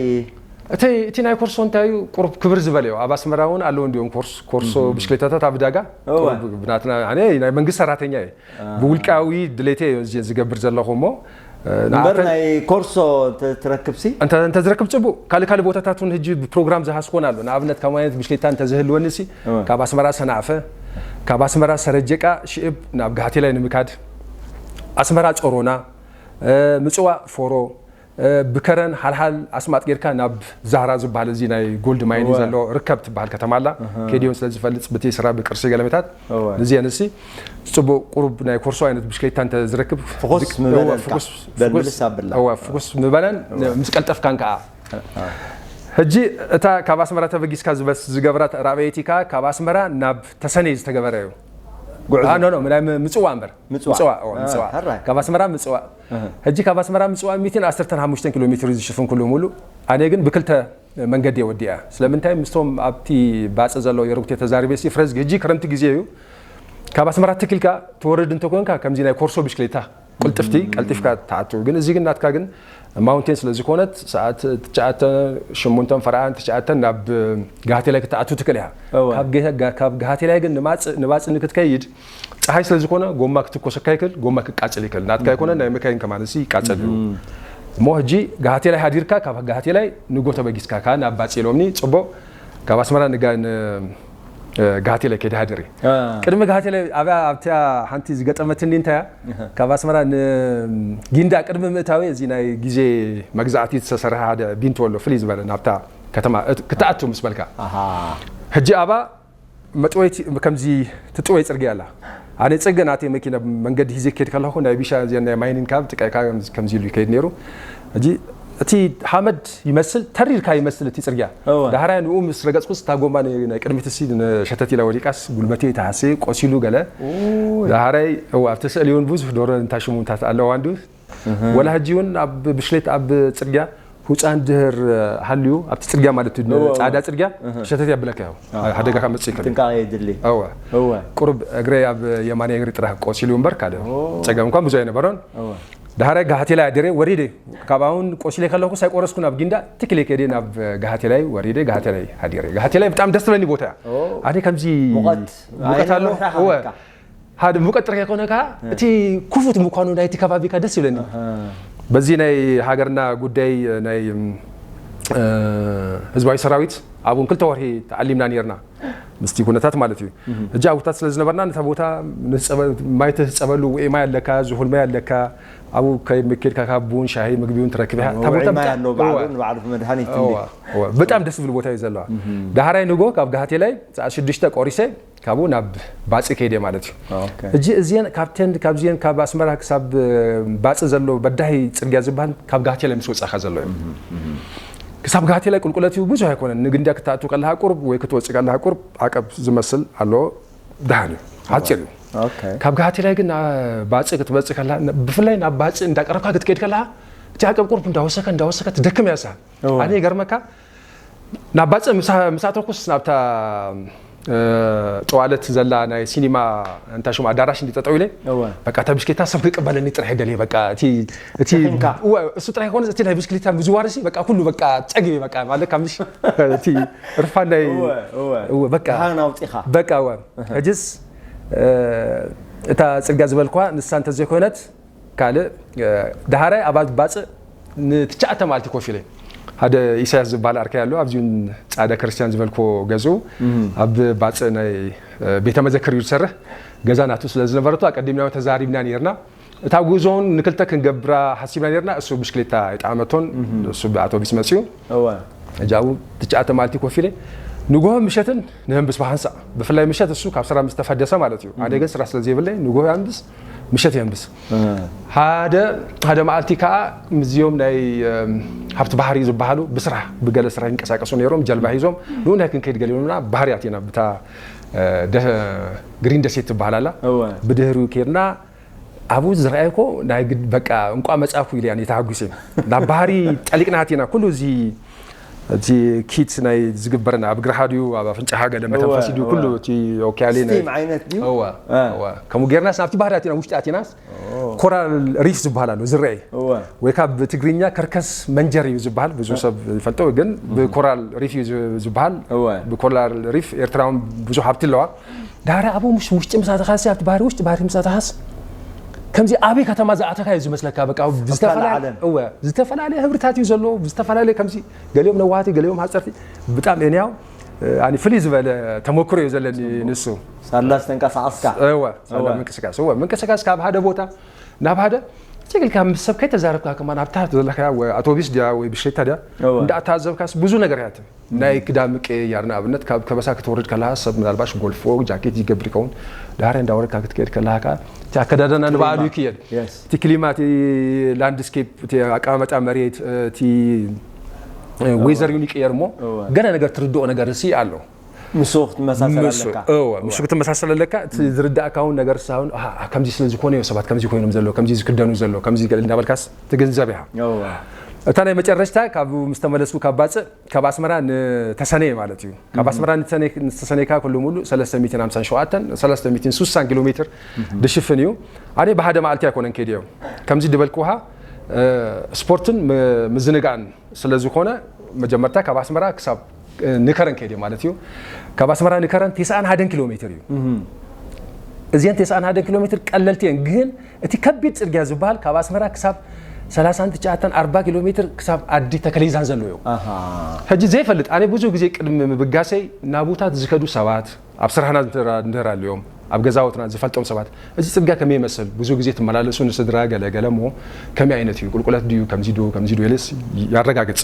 እቲ፣ እቲ ናይ ኮርሶ እንታይ እዩ? ቁሩብ ክብር ዝበለ እዩ። ኣብ ኣስመራ እውን ኣለዉ እንዲዮም ኮርስ-፣ ኮርሶ እህ። ብሽክሌታታት ኣብ ዕዳጋ። እወ። ቁሩብ ብናትና፣ ኣነ ናይ መንግስቲ ሰራተኛ እየ። ኣሃ። ብውልቃዊ ድሌተይ እየ እዚ ዝገብር ዘለኹ እሞ፣ እ፣ እምበር ንኣተን ናይ ኮርሶ እንተ ትረክብ ሲ? እንተ፣ እንተ ዝረክብ ጽቡቕ። ካልእ፣ ካልእ ቦታታት እውን ሕጂ ብፕሮግራም ዝሃስኮን ኣሎ። ንኣብነት ከም ዓይነት ብሽክሌታ እንተ ዝህልወኒ ሲ፣ እወ። ካብ ኣስመራ ሰናፈ፣ ካብ ኣስመራ ሰረጀቃ ሽእብ ናብ ጋህቴላይ ንምካድ፣ ኣስመራ ጾሮና፣ እ፣ ምጽዋዕ ፎሮ፣ ብከረን ሓልሓል ኣስማጥ ጌርካ ናብ ዛህራ ዝበሃል፣ እዚ ናይ ጎልድ ማይን እዩ ዘሎ፣ ርከብ ትበሃል ከተማ ኣላ። ኬድዮን ስለ ዝፈልጥ ብቲ ስራ ብቅርሲ ገለመታት፣ ንዚአን እሲ ጽቡቅ ቁሩብ ናይ ኮርሶ ዓይነት ብሽክሌታ እንተ ዝረክብ፣ ፍኹስ ምበለን፣ ፍኹስ ምበለን ምስ ቀልጠፍካን ከኣ። ሕጂ እታ ካብ ኣስመራ ተበጊስካ ዝበስ ዝገብራት ራብየይቲ ከኣ ካብ ኣስመራ ናብ ተሰነይ ዝተገበረ እዩ። ጉዕዞ። ኖ ኖ ናይ ምጽዋ እምበር። ምጽዋ። ምጽዋ። ካብ ኣስመራ ምጽዋ። ሕጂ ካብ ኣስመራ ምጽዋ ሚእትን ዓሰርተን ሓሙሽተን ኪሎ ሜትር ዝሽፍን ኩሉ ሙሉ። ኣነ ግን ብክልተ መንገዲ ወዲኣ። ስለምንታይ ምስቶም ኣብቲ ባጽ ዘለዉ የረጉት ተዛሪበ ሲ ፍረዝጊ፣ ሕጂ ክረምቲ ግዜ እዩ። ካብ ኣስመራ ትክልካ ትወርድ እንተኮንካ ከምዚ ናይ ኮርሶ ብሽክሌታ ቅልጥፍቲ ቀልጢፍካ ትኣቱ። ግን እዚ ግን ናትካ ግን ማውንቴን ስለ ዝኾነት ሰዓት ትሽዓተ፣ ሽሙንተን ፈረቓን ትሽዓተን ናብ ጋሃቴላይ ክትኣቱ ትክእል ኢኻ። ካብ ጋሃቴላይ ግን ንባጽ ንክትከይድ ጸሓይ ስለ ዝኾነ ጎማ ክትኮሰካ ይክእል፣ ጎማ ክቃጽል ይክእል። ናትካ ይኮነ ናይ መካይን ከማን እሲ ይቃጸል እዩ። እሞ ሕጂ ጋሃቴላይ ሃዲርካ ካብ ጋሃቴላይ ንጎ ተበጊስካ ከኣ ናብ ባጽ ኢሎምኒ ጽቡቕ ካብ ኣስመራ ንጋ ጋሃቴለ ከይድሃድር እዩ። ቅድሚ ጋሃቴለ ኣብያ ኣብታ ሓንቲ ዝገጠመትኒ እንታይ እያ? ካብ ኣስመራ ንጊንዳ ቅድሚ ምእታዊ እዚ ናይ ግዜ መግዛእቲ ዝተሰርሐ ሓደ ቢንቶ ኣሎ፣ ፍልይ ዝበለ ናብታ ከተማ ክትኣቱ ምስ በልካ። ሕጂ ኣባ መጥወይቲ ከምዚ ትጥወይ ጽርግያ ኣላ። ኣነ ጸገ ናተይ መኪና መንገዲ ሂዘ ክከድ ከለኹ ናይ ቢሻ እዚኣ ናይ ማይኒን ካብ ጥቃይካ ከምዚ ኢሉ ይከይድ ነይሩ። ሕጂ እቲ ሓመድ ይመስል፣ ተሪርካ ይመስል እቲ ጽርግያ። ዳሕራይ ንኡ ምስ ረገጽኩስ እታ ጎማ ናይ ቅድሚት እሲ ሸተት ኢላ ወዲቃስ ጉልበተይ ተሃሰየ፣ ቆሲሉ ገለ። ዳሕራይ እዋ ኣብቲ ስእሊ እውን ብዙሕ ዶሮ እንታ ሽሙንታት ኣለዋ እንዱ። ወላ ሕጂ እውን ኣብ ብሽሌት ኣብ ጽርግያ ሁፃን ድህር ሃልዩ ኣብቲ ጽርግያ ማለት እዩ፣ ጻዕዳ ጽርግያ ሸተት ያብለካ ያው ሓደጋ ካብ መጽእ ይከል ጥንቃቄ የድሊ። እወ። ቁሩብ እግረይ ኣብ የማናይ እግሪ ጥራሕ ቆሲሉ እምበር ካልእ ጸገም እንኳን ብዙ ኣይነበሮን። ዳሕራይ ጋሃቴላ ኣዲረ ወሪደ። ካብ ኣሁን ቆሲለ ከለኩ ሳይቆረስኩ ናብ ጊንዳ ትክሌ ከደ ናብ ጋሃቴላይ ወሪደ፣ ጋሃቴላይ ኣዲረ። ጋሃቴላይ በጣም ደስ ትብለኒ ቦታ እያ። ኣነ ከምዚ ሙቀት ኣሎ። እወ። ሓደ ሙቀት ጥራሕ ከይኮነ ከኣ እቲ ክፉት ምኳኑ ናይቲ ከባቢ ከኣ ደስ ይብለኒ። በዚ ናይ ሃገርና ጉዳይ ናይ ህዝባዊ ሰራዊት ኣብኡ ክልተ ወርሒ ተዓሊምና ነርና። ምስቲ ኩነታት ማለት እዩ። ሕጂ ኣብታት ስለ ዝነበርና ነታ ቦታ ማይ ትህፀበሉ ውዒ ማይ ኣለካ፣ ዝሁል ማይ ኣለካ። ኣብኡ ከይምኬድካ ካብ ቡን ሻሂ ምግቢ እውን ትረክብ ኢኻ። እታ ቦታ ብጣዕሚ ንባዕሉ መድሃኒት። ብጣዕሚ ደስ ዝብል ቦታ እዩ ዘለዋ። ዳሕራይ ንጎ ካብ ጋሃቴላይ ሰዓት ሽዱሽተ ቆሪሰ ካብኡ ናብ ባጽእ ከይደ ማለት እዩ። እጂ እዚአን ካብተን ካብዚአን ካብ ኣስመራ ክሳብ ባጽእ ዘሎ በዳሂ ጽርግያ ዝበሃል ካብ ጋቴለ ምስ ወጻእካ ዘሎ እዩ። ክሳብ ጋቴለ ቁልቁለት እዩ፣ ብዙሕ ኣይኮነን። ንግንዳ ክትኣቱ ከለካ ቁርብ ወይ ክትወጽእ ከለካ ቁርብ ዓቀብ ዝመስል ኣሎ። ደሓን እዩ፣ ሓጺር እዩ። ካብ ጋቴለ ግን ባጽእ ክትበጽእ ከለካ፣ ብፍላይ ናብ ባጽእ እንዳቀረብካ ክትከይድ ከለካ እቲ ዓቀብ ቁርብ እንዳወሰከ እንዳወሰከ ትደክም እያ። ኣነ ይገርመካ ናብ ባጽእ ምስ ኣተኩስ ናብታ ጠዋለት ዘላ ናይ ሲኒማ እንታይ ሽሙ ኣዳራሽ እንዲ ጠጠው ኢለ በቃ እታ ብሽክሌታ ሰብ ክቀበለኒ ጥራሕ ደልየ በቃ እቲ እቲ እሱ ጥራሕ ይኮነ እቲ ናይ ብሽክሌታ ምዝዋርሲ በቃ ኩሉ በቃ ጸግቢ በቃ ማለት ካብ ምሽ እቲ ርፋን ናይ በቃ ናውጢኻ በቃ ሕጅስ እታ ጽርግያ ዝበልኳ ንሳ እንተዘይኮይነት ካልእ ደሃራይ ኣባል ባጽእ ንትሽዓተ መዓልቲ ኮፍ ኢለ ሓደ ኢሳያስ ዝበሃል ኣርከይ ኣሎ ኣብዚውን ጻዕዳ ክርስቲያን ዝበልኮ ገዝኡ ኣብ ባጽእ ናይ ቤተ መዘክር እዩ ዝሰርሕ ገዛ ናቱ ስለ ዝነበረቱ ኣቀዲምና ተዛሪብና ነርና እታ ጉዞውን ንክልተ ክንገብራ ሓሲብና ነርና እሱ ብሽክሌታ ኣይጠዓመቶን እሱ ብኣቶቢስ መጽኡ እጃቡ ትሽዓተ መዓልቲ ኮፍ ኢለ ንጎሆ ምሸትን ንህንብስ ብሓንሳእ ብፍላይ ምሸት እሱ ካብ ስራ ምስ ተፈደሰ ማለት እዩ ኣነ ግን ስራ ስለ ዘይብለይ ንጎሆ ያንብስ ምሸት የንብስ ሓደ ሓደ መዓልቲ ከዓ ምስዚኦም ናይ ሃብቲ ባህሪ ዝበሃሉ ብስራሕ ብገለ ስራሕ ይንቀሳቀሱ ነይሮም ጀልባ ሒዞም ንኡ ናይ ክንከይድ ገሊኦምና ባህሪ ኣቲና ብታ ግሪን ደሴት ትበሃል ኣላ ብድህሪኡ ከይድና ኣብኡ ዝረኣየኮ ናይ ግድ በቃ እንቋ መጻእኩ ኢለ እየ ተሃጒሰ ናብ ባህሪ ጠሊቅና ኣቲና ኩሉ እዚ እቲ ኪት ናይ ዝግበረና ኣብ ግርሓ ድዩ ኣብ ኣፍንጫኻ ገለ መተንፈሲ ድዩ ኩሉ እቲ ኦኪያሌ ናይ ስቲም ዓይነት ድዩ እወ እወ ከምኡ ጌርናስ ናብቲ ባህሪ ኣቲና ውሽጢ ኣቲናስ ኮራል ሪፍ ዝበሃል ኣሎ ዝረኣይ ወይ ካብ ትግርኛ ከርከስ መንጀር እዩ ዝበሃል ብዙ ሰብ ይፈልጦ ግን ብኮራል ሪፍ እዩ ዝበሃል ብኮራል ሪፍ ኤርትራውን ብዙ ሃብቲ ኣለዋ ዳሕሪ ኣብኡ ምሽ ውሽጢ ምስ ኣተኻሲ ኣብቲ ባህሪ ውሽጢ ባህሪ ምስ ኣተኻስ ከምዚ ኣበይ ከተማ ዝኣተካ እዩ ዝመስለካ በቃ ዝተፈላለዩ እወ ዝተፈላለዩ ህብርታት እዩ ዘለዎ ብዝተፈላለየ ከምዚ ገሊኦም ነዋሃቲ ገሊኦም ሓፀርቲ ብጣም ኤንያው ኣኒ ፍልይ ዝበለ ተመክሮ እዩ ዘለኒ ንሱ ሳላ ዝተንቀሳቀስካ እወ ሳላ ምንቅስቃስ እወ ምንቅስቃስ ካብ ሓደ ቦታ ናብ ሓደ ትክክል። ካብ ምስ ሰብ ከይተዛረብካ ከማን ኣብታ ዘለካ ወይ ኣውቶቡስ ድያ ወይ ብሽክሌታ ድያ እወ። እንዳተዛረብካስ ብዙ ነገር ያትም ናይ ክዳን ምቅያር ንኣብነት ካብ ከበሳ ክትወርድ ከለካ ሰብ ምናልባሽ ጎልፎ ጃኬት ይገብር ይኸውን። ዳሕሪ እንዳወረድካ ክትከይድ ከለካ እቲ ኣከዳድና ንባዕሉ ይክየድ። Yes። እቲ ክሊማ፣ እቲ ላንድስኬፕ፣ እቲ ኣቀማመጣ መሬት፣ እቲ ዌዘር እውን ይቅየር እሞ እወ። ገለ ነገር ትርድኦ ነገር ሲ ኣሎ። ምስ ክትመሳሰል ኣለካ። እወ፣ ምስ ክትመሳሰል ኣለካ። እቲ ዝርዳእካ እውን ነገር ሳውን፣ ኣሃ፣ ከምዚ ስለ ዝኾነ እዮም ሰባት ከምዚ ኮይኖም ዘሎ፣ ከምዚ ዝክደኑ ዘሎ፣ ከምዚ ገለ እንዳበልካስ ትግንዘብ ኢኻ። እወ። እታ ናይ መጨረሽታ ካብ ምስ ተመለስኩ ካብ ባጽዕ፣ ካብ ኣስመራ ንተሰነየ ማለት እዩ። ካብ ኣስመራ ንተሰነየ-፣ ንተሰነየካ ኩሉ ሙሉ ሰለስተ ሚእትን ሓምሳን ሸውዓተን፣ ሰለስተ ሚእትን ስሳን ኪሎ ሜትር ድሽፍን እዩ። ኣነ ብሓደ መዓልቲ ኣይኮነን ከይደዮ። ከምዚ ድበልኩኻ፣ እ፣ ስፖርትን ም-፣ ምዝንጋዕን ስለ ዝኾነ መጀመርታ ካብ ኣስመራ ክሳብ፣ እ፣ ንከረን ከይደ ማለት እዩ። ካብ ኣስመራ ንከረን ተስዓን ሓደን ኪሎ ሜትር እዩ። እዚአን ተስዓን ሓደን ኪሎ ሜትር ቀለልቲ እየን፣ ግን እቲ ከቢድ ጽርግያ ዝበሃል ካብ ኣስመራ ክሳብ ሰላሳን ትሽዓተን ኣርባ ኪሎ ሜትር ክሳብ ኣዲ ተከሌዛን ዘሎ እዩ። ኣሃ። ሕጂ ዘይፈልጥ፣ ኣነ ብዙ ግዜ ቅድሚ ምብጋሰይ ናቡታት ዝከዱ ሰባት ኣብ ስራሕና እንተራ-፣ እንተራ ኣለዮም፣ ኣብ ገዛውትና ዝፈልጦም ሰባት፣ እዚ ጽርግያ ከመይ ይመስል? ብዙ ግዜ ትመላለሱ ንስድራ ገለ ገለ እሞ ከመይ ዓይነት እዩ? ቁልቁለት ድዩ? ከምዚ ዶ? ከምዚ ዶ? ኢለስ ያረጋግጽ።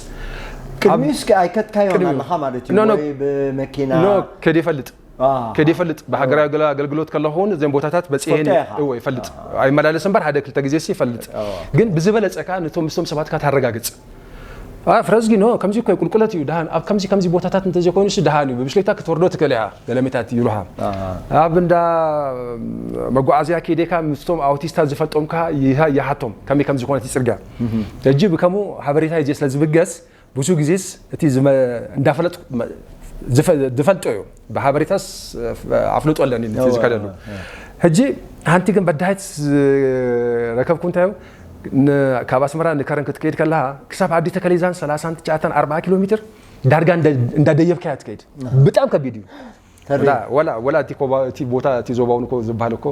ቅድሚኡ እስከ ኣይከድካዮን ቅድሚኡ። ኣለኻ ማለት እዩ ኖ፣ ኖ። ወይ ብመኪና ኖ፣ ከይደ ይፈልጥ። አ። ከይደ ይፈልጥ። ብሃገራዊ ኣገላ-፣ ኣገልግሎት ከለኹ እውን እዘን ቦታታት በጺሐ ትፈልጦ ኢኻ? እወ፣ ይፈልጥ። ኣይመላለስን እምበር ሓደ ክልተ ግዜ ሲ ይፈልጥ። አ። ግን ብዝበለጸ ከኣ ነቶም ምስቶም ሰባት ከኣ ታረጋግጽ። አ፣ ፍረዝጊ ኖ፣ ከምዚ እኮ እዩ፣ ቁልቁለት እዩ፣ ደሃን። ኣብ ከምዚ ከምዚ ቦታታት እንተዘይኮይኑ ሲ ደሃን እዩ። ብብሽክሌታ ክትወርዶ ትክእል ኢኻ፣ ገለ ሜታት ይብሉኻ። አ። ኣብ እንዳ መጓዓዝያ ከይደካ ምስቶም ኣውቲስታት ዝፈልጦም ከኣ ይሃ-፣ ይሃቶም፣ ከመይ ከም ዝኾነ እቲ ጽርግያ። ሕጂ ብከምኡ ሓበሬታ ሂዜ ስለ ዝብገስ፣ ብዙ ግዜስ እቲ ዝመ-፣ እንዳፈለጥ-፣ ዝፈ-፣ ዝፈልጦ እዩ። ብሓበሬታስ ኣፍልጦ ኣለኒ ነቲ እወ፣ ዝከደሉ። እወ፣ እወ። ሕጂ ሓንቲ ግን በዳሂት ዝረከብኩ እንታይ እዩ? ን-፣ ካብ ኣስመራ ንከረን ክትከይድ ከለኻ ክሳብ ኣዲ ተከሌዛን ሰላሳን ትሽዓተን ኣርባዓ ኪሎ ሜትር ዳርጋ እንዳ-፣ እንዳደየብካያ ትከይድ። ብጣም ከቢድ እዩ። ተሪ-፣ ወላ፣ ወላ፣ ወላ እቲ ኮባ-፣ እቲ ቦታ፣ እቲ ዞባ እውን እኮ ዝበሃል እኮ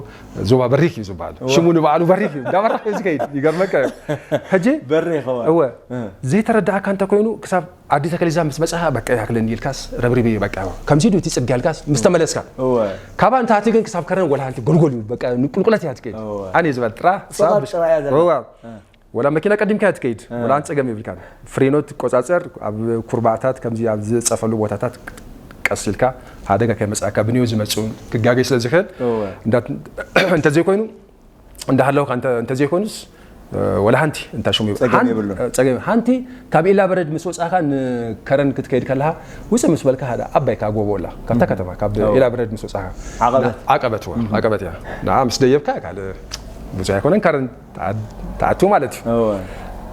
ዞባ በሪክ እዩ ዝበሃል። ሽሙ ንባዕሉ በሪክ እዩ። እንዳበራኽ እዩ ዝከይድ። ይገርመካ እዩ። ሕጂ በሪኽ እዋ። እወ። እ። ዘይተረዳእካ እንተኮይኑ ክሳብ ኣዲ ተከሊዛ ምስ መጽኻ በቃ ይኣክለኒ ኢልካስ ረብሪበዮ በቃ። ከምዚ ድዩ እቲ ጽርግያ ኢልካስ ምስ ተመለስካ። እወ። ካብ ኣንታቲ ግን ክሳብ ከረን ወላ ሓንቲ ጎልጎል እዩ። በቃ ንቁልቁለት እያ ትከይድ። እወ። ኣነ ዝበል ጥራሕ ጥራሕ፣ ጥራሕ እያ ዘላ። እወ። እ። ወላ መኪና ቀዲምካ እያ ትከይድ። እ። ወላ ሓንቲ ጸገም የብልካን። ፍሬኖ ትቆጻጸር፣ ኣብ ኩርባታት ከምዚ ኣብ ዝጸፈሉ ቦታታት ቀስ ኢልካ ሓደጋ ከይመጽኣካ ብንዮ ዝመጽኡ ክጋገይ ስለ ዝኽእል እወ። እንዳ-፣ እንተዘይኮይኑ እንዳሃለውካ እንተ-፣ እንተዘይኮይኑስ፣ እ፣ ወላ ሓንቲ እንታ ሽሙ ይብሉ። ጸገም ሓን-፣ የብሉን። እ፣ ጸገም። ሓንቲ ካብ ኢላ በረድ ምስ ወጻኻ ንከረን ክትከይድ ከለኻ ውጽእ ምስ በልካ ሓደ ዓባይ ከኣ ጎቦ ኣላ። ካብታ ከተማ፣ ካብ እወ። ኢላ በረድ ምስ ወጻኻ። ዓቐበት። ዓቐበት እወ፣ ዓቐበት እያ። ንዓ ምስ ደየብካ ካልእ ብዙሕ ኣይኮነን፣ ከረን ትዓ-፣ ትኣቱ ማለት እዩ። እወ።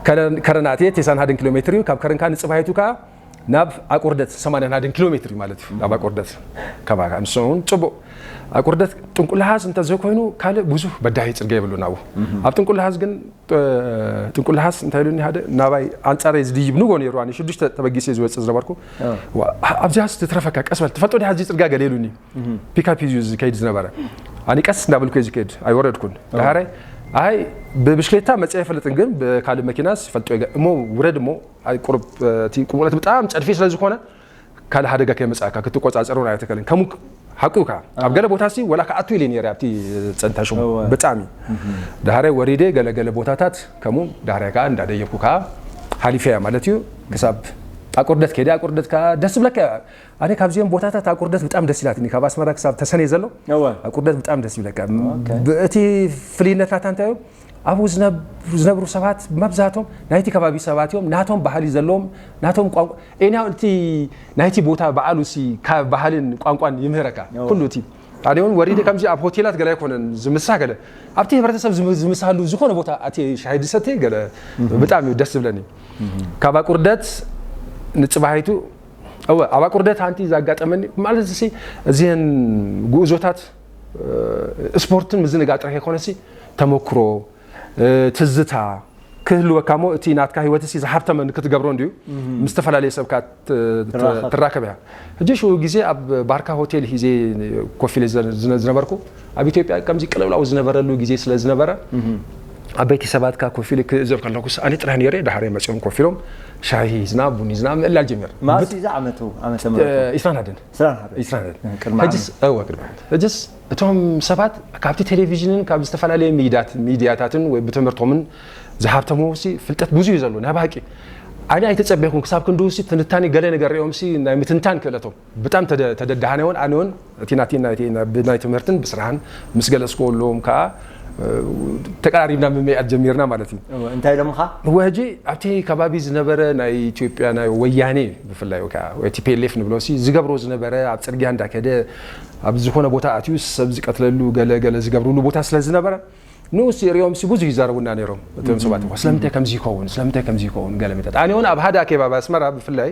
ከረን፣ ከረን ኣትየ ተስዓን ሓደን ኪሎ ሜትር እዩ። ካብ ከረን ከኣ ንጽባሒቱ ከኣ ናብ ኣቁርደት ሰማንያን ሓደን ኪሎ ሜትር እዩ ማለት እዩ። ናብ ኣቁርደት ከባቢ ንሱ እውን ጽቡቕ። ኣቁርደት ጥንቁላሃዝ እንተዘይኮይኑ ካልእ ብዙሕ በዳሂ ጽርግያ የብሉን ኣብኡ። ኣብ ጥንቁላሃዝ ግን፣ እ፣ ጥንቁላሃዝ እንታይ ኢሉኒ ሓደ ናባይ ኣንጻረይ ዝድይብ ንጎ ነይሩ፣ ኣነ ሽዱሽተ ተበጊሰ ዝወጽእ ዝነበርኩ። እ። ዋ፣ ኣብዚያስ ትትረፈካ ቀስ በል፣ ትፈልጦ ዲኻ እዚ ጽርግያ ገለ ኢሉኒ። ፒካፕ እዩ ዝከይድ ዝነበረ። ኣነ ቀስ እንዳበልኩ እየ ዝከይድ፣ ኣይወረድኩን። ዳሃራይ ኣይ ብብሽክሌታ መጽእ ኣይፈልጥን፣ ግን ብካልእ መኪናስ ይፈልጦ እየ። እሞ ውረድ እሞ፣ ኣይ ቁርብ፣ እቲ ቁልቁለት ብጣም ጸድፊ ስለ ዝኾነ ካልእ ሓደጋ ከይመጽኣካ ክትቆጻጸር እውን ኣይትኽእልን። ከምኡ ሓቁ ኢኻ። ኣብ ገለ ቦታሲ ወላ ክኣቱ ኢለ ነይረ ኣብቲ ጸንታ ሽሙ። እወ። ብጣዕሚ። ዳሃራይ ወሪደ ገለ ገለ ቦታታት ከምኡ ዳሃራይ ከኣ እንዳደየብኩ ከኣ ሓሊፈያ ማለት እዩ። ክሳብ ኣቁርደት ከይደ፣ ኣቁርደት ከኣ ደስ ዝብለካ እዩ። ኣነ ካብዚኦም ቦታታት ኣቁርደት ብጣም ደስ ኢላትኒ። ካብ ኣስመራ ክሳብ ተሰነይ ዘሎ እወ። ኣቁርደት ብጣም ደስ ይብለካ። ኦኬ። ብ-፣ እቲ ፍልይነት ናታ እንታይ እዩ? ኣብኡ ዝነብ-፣ ዝነብሩ ሰባት መብዛሕቶም ናይቲ ከባቢ ሰባት እዮም። ናቶም ባህሊ ዘለዎም፣ ናቶም ቋንቋ፣ ኤንያው እቲ ናይቲ ቦታ በዓሉ ሲ ካብ ባህልን ቋንቋን ይምህረካ። እወ። ኩሉ እቲ ኣነ እውን ወሪደ ከምዚ ኣብ ሆቴላት ገለ ኣይኮነን ዝምሳህ ገለ። ኣብቲ ህብረተሰብ ዝም-፣ ዝምሳሉ ዝኾነ ቦታ ኣትየ ሻሂ ዝሰትየ ገለ ብጣዕሚ እዩ ደስ ዝብለኒ። ካብ ኣቁርደት ንጽባሒቱ፣ እወ፣ ኣብ ኣቁርደት ሓንቲ ዘጋጠመኒ፣ ማለት እሲ እዚህን ጉዕዞታት፣ እ፣ ስፖርትን ምዝንጋዕ ጥራሕ ይኮነሲ፣ ተመክሮ፣ እ፣ ትዝታ ክህልወካ እሞ፣ እቲ ናትካ ህይወት እሲ ዝሃብተመ ንክትገብሮ እንድዩ፣ ምስ ዝተፈላለየ ሰብ ከኣ ት-፣ ት-፣ ትራኸብ። ትራከብ እያ። ሕጂ ሽኡ ግዜ ኣብ ባርካ ሆቴል ሂዜ ኮፍ ኢለ ዝነ-፣ ዝነ-፣ ዝነበርኩ፣ ኣብ ኢትዮጵያ ከምዚ ቅልውላው ዝነበረሉ ግዜ ስለ ዝነበረ፣ ዓበይቲ ሰባት ከኣ ኮፍ ኢለ ክእዘብ ከለኩስ ኣነ ጥራሕ ነይረ። ዳሕራይ መጺኦም ኮፍ ኢሎም ሻሂ ሂዝና ቡን ሂዝና ምእላል ጀሚርና። ማእስ እዛ ዓመቱ ዓመተ ምህረት ኢስራን ሓደን ስራን ሓደ ኢስራን ሓደን ቅድሚ ሕጅስ እወ ቅድሚ ሕጅስ እቶም ሰባት ካብቲ ቴሌቪዥንን ካብ ዝተፈላለዩ ሚዲያት- ሚዲያታትን ወይ ብትምህርቶምን ዝሃብተምዎ ሲ ፍልጠት ብዙ እዩ ዘሎ ናይ ብሓቂ። ኣነ ኣይተጸበኹን ክሳብ ክንድውሲ ትንታኔ ገለ ነገር ሪኦም ሲ ናይ ምትንታን ክእለቶም ብጣም ተደ- ተደዳሃነ እውን ኣነ እውን እቲ ናቲ ናይ- ናይ- ብናይ ትምህርትን ብስራሕን ምስ ገለጽክዎ ኣለዎም ከዓ ተቀራሪብና ምምያጥ ጀሚርና ማለት እዩ። እንታይ ኢሎምኻ? ወጂ ኣብቲ ከባቢ ዝነበረ ናይ ኢትዮጵያ ናይ ወያኔ ብፍላይ ወይ ከዓ ወይ ቲፒኤልኤፍ ንብሎ ሲ ዝገብሮ ዝነበረ ኣብ ፅርጊያ እንዳከደ ኣብ ዝኾነ ቦታ ኣትዩ ሰብ ዝቀትለሉ ገለ ገለ ዝገብርሉ ቦታ ስለ ዝነበረ ንኡስ ሪኦም ሲ ብዙ ይዛረቡና ነይሮም እቶም ሰባት እኳ ስለምንታይ ከምዚ ይኸውን ስለምንታይ ከምዚ ይኸውን ገለ መታት ኣነ እውን ኣብ ሓደ ኣኬባ ኣብ ኣስመራ ብፍላይ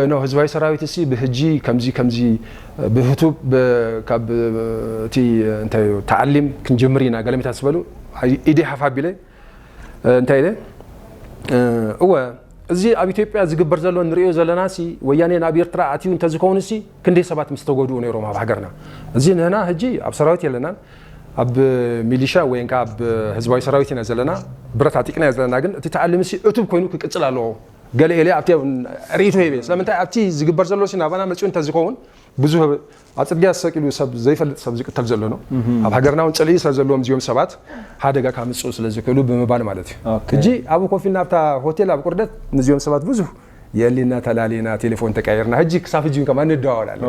ኖ ህዝባዊ ሰራዊት ሲ ብህጂ ከምዚ ከምዚ ብህቱብ ብ- ካብ እቲ እንታይ እዩ ተዓሊም ክንጅምር ኢና ገለ መታት ዝበሉ ኢደ ሓፍ ኣቢለ እንታይ ኢለ እወ እዚ ኣብ ኢትዮጵያ ዝግበር ዘሎ ንሪኦ ዘለና ሲ ወያኔ ናብ ኤርትራ ኣትዩ እንተዝኸውን ሲ ክንደይ ሰባት ምስ ተጎድኡ ነይሮም ኣብ ሃገርና። እዚ ንህና ህጂ ኣብ ሰራዊት የለናን ኣብ ሚሊሻ ወይ ከዓ ኣብ ህዝባዊ ሰራዊት ኢና ዘለና ብረት ኣጢቅና ዘለና ግን እቲ ተዓሊም ሲ እቱብ ኮይኑ ክቅፅል ኣለዎ። ገለ ኢለ ኣብቲ ርእይቶ ሂበ ስለምንታይ ኣብቲ ዝግበር ዘሎ ሲ ናባና መፅኡ እንተዝኸውን ብዙ ኣብ ፅርግያ ዝሰቂሉ ሰብ ዘይፈልጥ ሰብ ዝቅተል ዘሎ ነው። ኣብ ሃገርና እውን ፅልኢ ስለ ዘለዎም እዚኦም ሰባት ሓደጋ ካምፅኡ ስለ ዝክእሉ ብምባል ማለት እዩ። ሕጂ ኣብኡ ኮፍ ኢልና ኣብታ ሆቴል ኣብ ቁርደት ንዚኦም ሰባት ብዙ የእሊና ተላሊና ቴሌፎን ተቀይርና ሕጂ ክሳብ ሕጂ ከማ ንደዋወል ኣለና።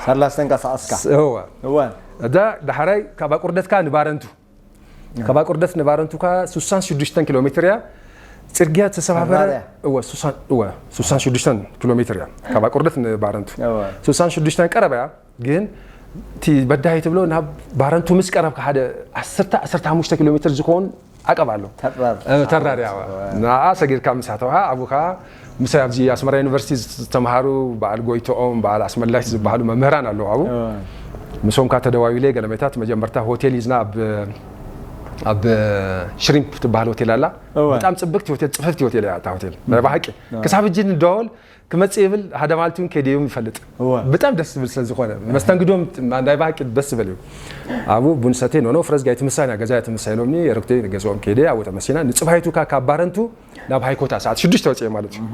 ሳላ ዝተንቀሳቀስካ እወ እዳ ዳሕራይ ካብ ኣቁርደትካ ንባረንቱ ካብ ኣቁርደት ንባረንቱ ካ ስሳን ሽዱሽተን ኪሎ ሜትር እያ። ፅርግያ ተሰባበረ። እወ እወ ስሳን ሽዱሽተን ኪሎ ሜትር እያ ካብ ኣቁርደት ንባረንቱ ስሳን ሽዱሽተን ቀረባ እያ። ግን እቲ በዳሂ ትብሎ ናብ ባረንቱ ምስ ቀረብካ ሓደ ዓሰርተ ዓሰርተ ሓሙሽተ ኪሎ ሜትር ዝኸውን ዓቀብ ኣሎ። ተራር እያ። ንኣ ሰጊርካ ምስ ኣተውካ ኣብኡ ከዓ ምሳይ ኣብዚ ኣስመራ ዩኒቨርሲቲ ዝተምሃሩ በዓል ጎይትኦም በዓል ኣስመላሽ ዝበሃሉ መምህራን ኣለዉ ኣብኡ ምስኦም ከዓ ተደዋዊለ ገለመታት መጀመርታ ሆቴል ሂዝና ኣብ ኣብ ሽሪምፕ ትበሃል ሆቴል ኣላ። ብጣም ፅብቅቲ ሆቴል ፅፍፍቲ ሆቴል እያ እታ ሆቴል ናይ ብሓቂ ክሳብ ሕጂ ንደዋወል ክመፅእ ይብል ሓደ መዓልቲ እውን ከይደዮም ይፈልጥ። ብጣም ደስ ዝብል ስለ ዝኾነ መስተንግዶም ናይ ብሓቂ ደስ ዝብል እዩ። ኣብኡ ቡን ሰቴ ኖኖ ፍረዝጋ ኣይትምሳና ገዛ ኣይትምሳ ኢሎምኒ ረክተ ገዝኦም ከይደ ኣብኡ ተመሲና ንፅባሒቱ ካብ ባረንቱ ናብ ሃይኮታ ሰዓት ሽዱሽተ ወፅኤ ማለት እዩ።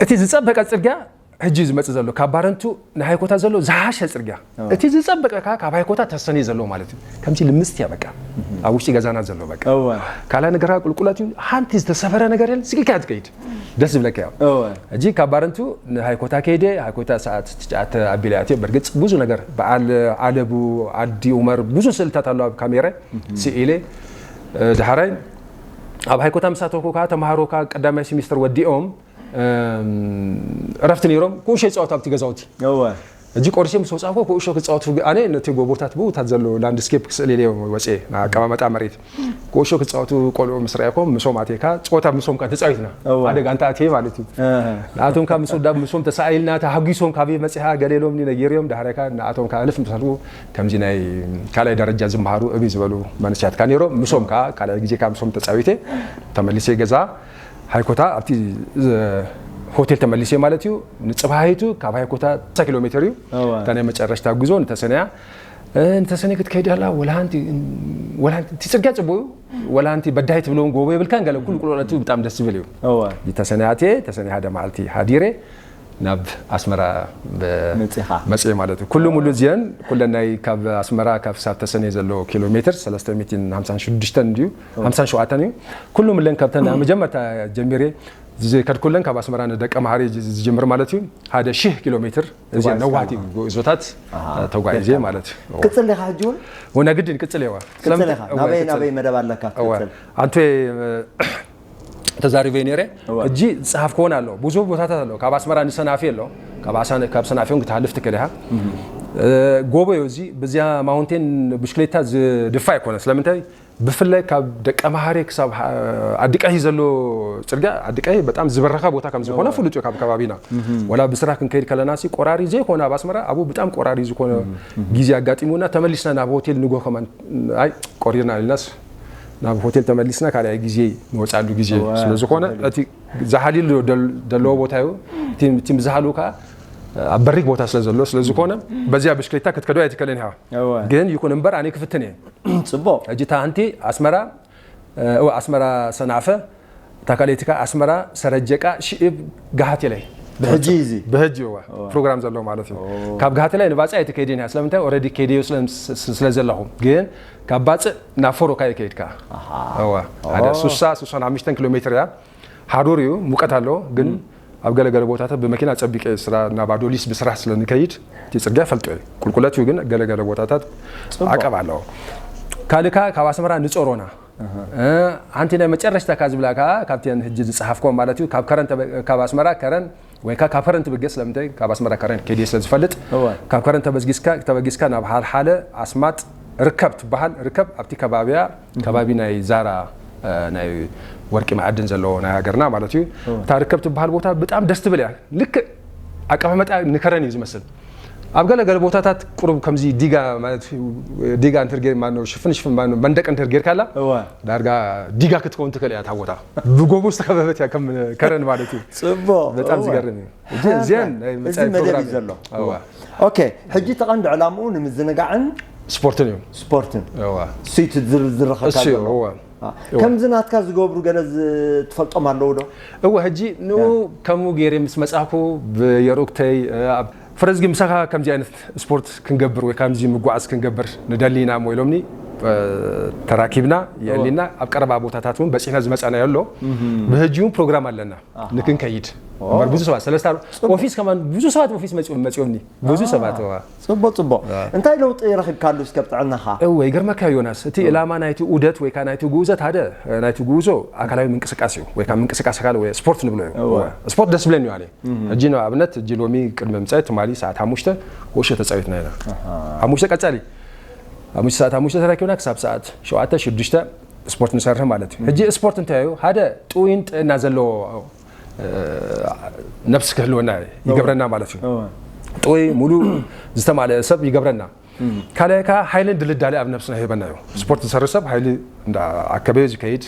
እቲ ዝፀበቀ ፅርግያ ሕጂ ዝመፅእ ዘሎ ካብ ባረንቱ ንሃይኮታ ዘሎ ዝሓሸ ፅርግያ እቲ ዝፀበቀ ከዓ ካብ ሃይኮታ ተሰኒ ዘሎ ማለት እዩ። ከምዚ ልምፅቲ እያ በቃ ኣብ ውሽጢ ገዛና ዘሎ በቃ ካልኣ ነገራ ቁልቁለት እዩ። ሓንቲ ዝተሰበረ ነገር የለ ስቂልካ እያ ትከይድ ደስ ዝብለካ እያ። ሕጂ ካብ ባረንቱ ንሃይኮታ ከይደ ሃይኮታ ሰዓት ትሽዓተ ኣቢለ ኣትየ በርግፅ ብዙ ነገር በዓል ኣለቡ ዓዲ ኡመር ብዙ ስእልታት ኣሎ ኣብ ካሜረ ስኢለ ድሓራይ ኣብ ሃይኮታ ምስ ኣተውኩ ከዓ ተምሃሮ ከዓ ቀዳማይ ሴሚስተር ወዲኦም እረፍቲ ነይሮም ኩእሾ ይፃወቱ ኣብቲ ገዛውቲ እወ ሕጂ ቆሪሰ ምስ ወፃእኩ ኩእሾ ክፃወቱ ኣነ ነቲ ጎቦታት ብኡታት ዘሎ ላንድስኬፕ ክስእል ኢለ ወፅኤ ኣቀማመጣ መሬት ኩእሾ ክፃወቱ ቆልዑ ምስ ረኣኩም ምሶም ኣቴካ ፀወታ ምሶም ከዓ ተፃዊትና እወ ሓደ ጋንታ ኣትየ ማለት እዩ። እህ ንኣቶም ካብ ምስ ወዳ ምሶም ተሳኢልና ተሃጒሶም ካበይ መፂኻ ገለ ኢሎምኒ ነጊርዮም ዳሕራይ ከዓ ንኣቶም ከዓ ሕልፍ ምስ በልኩ ከምዚ ናይ ካልኣይ ደረጃ ዝመሃሩ እብይ ዝበሉ መንእሰያት ከዓ ነይሮም ምሶም ከዓ ካልኣይ ግዜ ከዓ ምሶም ተፃዊተ ተመሊሰ ገዛ ሃይኮታ ኣብቲ ሆቴል ተመሊሰ ማለት እዩ። ንፅባሂቱ ካብ ሃይኮታ ሳ ኪሎ ሜትር እዩ። እታ ናይ መጨረሽታ ጉዞ ንተሰነያ ንተሰነ ክትከይድ ኣላ ወላ ሓንቲ እቲ ፅርግያ ፅቡቅ እዩ። ወላ ሓንቲ በዳሂ ትብለውን ጎቦ የብልካን ገለ ኩሉ ቁልቁለቱ ብጣም ደስ ዝብል እዩ። ተሰነ ኣትየ ተሰነ ሓደ መዓልቲ ሃዲረ ናብ ኣስመራ መፅኻ? መፅየ ማለት እዩ። ኩሉ ሙሉ እዚአን ኩለን ናይ ካብ ኣስመራ ካብ ክሳብ ተሰነ ዘሎ ኪሎ ሜትር ሰለስተ ሚእትን ሓምሳን ሽዱሽተን እንድዩ ሓምሳን ሸውዓተን እዩ። ኩሉ ምለን ካብተን መጀመርታ ጀሚረ ዝከድኩለን ካብ ኣስመራ ንደቀ መሓሪ ዝጅምር ማለት እዩ ሓደ ሽህ ኪሎ ሜትር እዚአን ነዋሕቲ ጉዕዞታት ተጓዒዘ ማለት እዩ። ክፅል ዲኻ ሕጂ እውን? ወና ግድን ቅፅል የዋ ክፅል ኢኻ ናበይ ናበይ መደብ ኣለካ ክትፅል? ኣንቶ ተዛሪበ ነይረ ሕጂ ዝፀሃፍክዎን ኣሎ ብዙ ቦታታት ኣሎ ካብ ኣስመራ ንሰናፊ ኣሎ ካብ ሰናፊ እውን ክትሃልፍ ትክእል ኢኻ። ጎቦ እዩ እዚ ብዚያ ማውንቴን ብሽክሌታ ዝድፋ ኣይኮነ ስለምንታይ ብፍላይ ካብ ደቀ መሃሪ ክሳብ ኣዲቀሂ ዘሎ ፅርግያ ኣዲቀሂ በጣም ዝበረኻ ቦታ ከም ዝኾነ ፍሉጥ እዩ ካብ ከባቢና ወላ ብስራሕ ክንከይድ ከለና ሲ ቆራሪ ዘይኮነ ኣብ ኣስመራ ኣብኡ ብጣም ቆራሪ ዝኾነ ግዜ ኣጋጢሙና ተመሊስና ናብ ሆቴል ንጎ ከማን ኣይ ቆሪርና ኢልናስ ናብ ሆቴል ተመሊስና ካልኣይ ግዜ ንወፃሉ ግዜ ስለዝኾነ እቲ ዝሓልሉ ዘለዎ ቦታ እዩ። እቲ ዝሃሉ ከዓ ኣብ በሪክ ቦታ ስለ ዘሎ ስለዝኾነ በዚያ ብሽክሌታ ክትከዶ ኣይትከለን ኢኻ። ግን ይኹን እምበር ኣነ ክፍትን እየ። ፅቡቅ ሕጂ እታ ሓንቲ ኣስመራ እወ ኣስመራ ሰናፈ፣ እታ ካልኣይቲ ከኣ ኣስመራ ሰረጀቃ ሽእብ ጋሃቴላይ። ብሕጂ እዚ ብሕጂ እወ ፕሮግራም ዘሎ ማለት እዩ። ካብ ጋሃቴላይ ንባጽዕ ኣይትከይድን እያ። ስለምንታይ? ኦረዲ ከይደዮ ስለ- ስለ ዘለኹ። ግን ካብ ባጽዕ ናብ ፎሮካ እየ ከይድካ። እወ ሓደ ሱሳ ሱሳን ሓሙሽተን ኪሎ ሜትር እያ። ሓዱር እዩ፣ ሙቀት ኣሎ። ግን ኣብ ገለገለ ቦታታት ብመኪና ጸቢቀ ስራ ናብ ኣዶሊስ ብስራሕ ስለ ንከይድ እቲ ጽርግያ ፈልጦ እየ። ቁልቁለት እዩ፣ ግን ገለገለ ቦታታት ዓቀብ ኣለዎ። ካልካ ካብ ኣስመራ ንጾሮና ሓንቲ ናይ መጨረሽታ ካብ ዝብላ ከዓ ካብተን ሕጂ ዝፀሓፍኮም ማለት እዩ። ካብ ከረን ተበ- ካብ ኣስመራ ከረን ወይ ከዓ ካብ ከረን ትብገስ። ስለምንታይ? ካብ ኣስመራ ከረን ከይደ ስለ ዝፈልጥ። ካብ ከረን ተበዝጊስካ ተበጊስካ ናብ ሓልሓለ ኣስማጥ ርከብ ትበሃል። ርከብ ኣብቲ ከባቢያ ከባቢ ናይ ዛራ ናይ ወርቂ መዓድን ዘለዎ ናይ ሃገርና ማለት እዩ። እታ ርከብ ትበሃል ቦታ ብጣዕሚ ደስ ትብል እያ። ልክዕ ኣቀማመጣ ንከረን እዩ ዝመስል። ኣብ ገለ ገለ ቦታታት ቁሩብ ከምዚ ዲጋ ማለት ዲጋ እንተር ጌር ማነው ሽፍን ሽፍን ማነው መንደቅ እንተር ጌርካላ ዳርጋ ዲጋ ክትከውን ትኽእል እያ። እታ ቦታ ብጎቦ ዝተኸበበት እያ፣ ከም ከረን ማለት እዩ። ጽቡቅ በጣም ዝገርም እዩ። እዚአን ናይ እዚ መጻኢ መደብ ፕሮግራም እዩ ዘሎ። ኦኬ፣ ሕጂ ተቐንዲ ዕላምኡ ንምዝንጋዕን ስፖርትን እዩ። ስፖርትን እዋ ስይቲ ዝርዝርኸካ እሱ እዩ። ዘሎ እዋ ከምዚ ናትካ ዝገብሩ ገለ ትፈልጦም ኣለዉ ዶ? እወ ሕጂ ንኡ ከምኡ ገይረ ምስ መጻእኩ ብየርኡክተይ ኣብ ፍረዝጊ ምሳኻ ከምዚ ዓይነት ስፖርት ክንገብር ወይ ከምዚ ምጓዓዝ ክንገብር ንደሊ ኢና እሞ ኢሎምኒ። ተራኪብና የእሊና ኣብ ቀረባ ቦታታት እውን በፂሕና ዝመፃናዮ ኣሎ። ብህጂ እውን ፕሮግራም ኣለና ንክንከይድ። እምበር ብዙ ሰባት ሰለስተ ኦፊስ ከማን ብዙ ሰባት ኦፊስ መፂኦም መፂኦምኒ ብዙ ሰባት እዋ ጽቡቅ ጽቡቅ። እንታይ ለውጢ ረኺብካሉ እስከ ኣብ ጥዕናኻ? እወ ይገርመካ ዮናስ፣ እቲ ዕላማ ናይቲ ዑደት ወይ ከዓ ናይቲ ጉዕዞ ሓደ ናይቲ ጉዕዞ ኣካላዊ ምንቅስቃስ እዩ ወይ ከዓ ምንቅስቃስ ኣካል ወይ ስፖርት ንብሎ እዩ። ስፖርት ደስ ብለኒ እዩ ኣነ። ሕጂ ንኣብነት ሕጂ ሎሚ ቅድሚ ምጻይ ትማሊ ሰዓት ሓሙሽተ ኩዕሾ ተጻዊትና ኢና። ሓሙሽተ ቀጻሊ ሓሙሽተ ሰዓት ሓሙሽተ ተረኪብና ክሳብ ሰዓት ሸውዓተ ሽዱሽተ ስፖርት ንሰርሕ ማለት እዩ። ሕጂ ስፖርት እንታይ እዩ? ሓደ ጥዑይን ጥዕና ዘለዎ ነብሲ ክህልወና ይገብረና ማለት እዩ። ጥዑይ ሙሉእ ዝተማልአ ሰብ ይገብረና። ካልኣይ ከዓ ሓይልን ድልዳለ ኣብ ነብስና ይህበና እዩ። ስፖርት ዝሰርሕ ሰብ ሓይሊ እንዳ ኣከበዮ ዝከይድ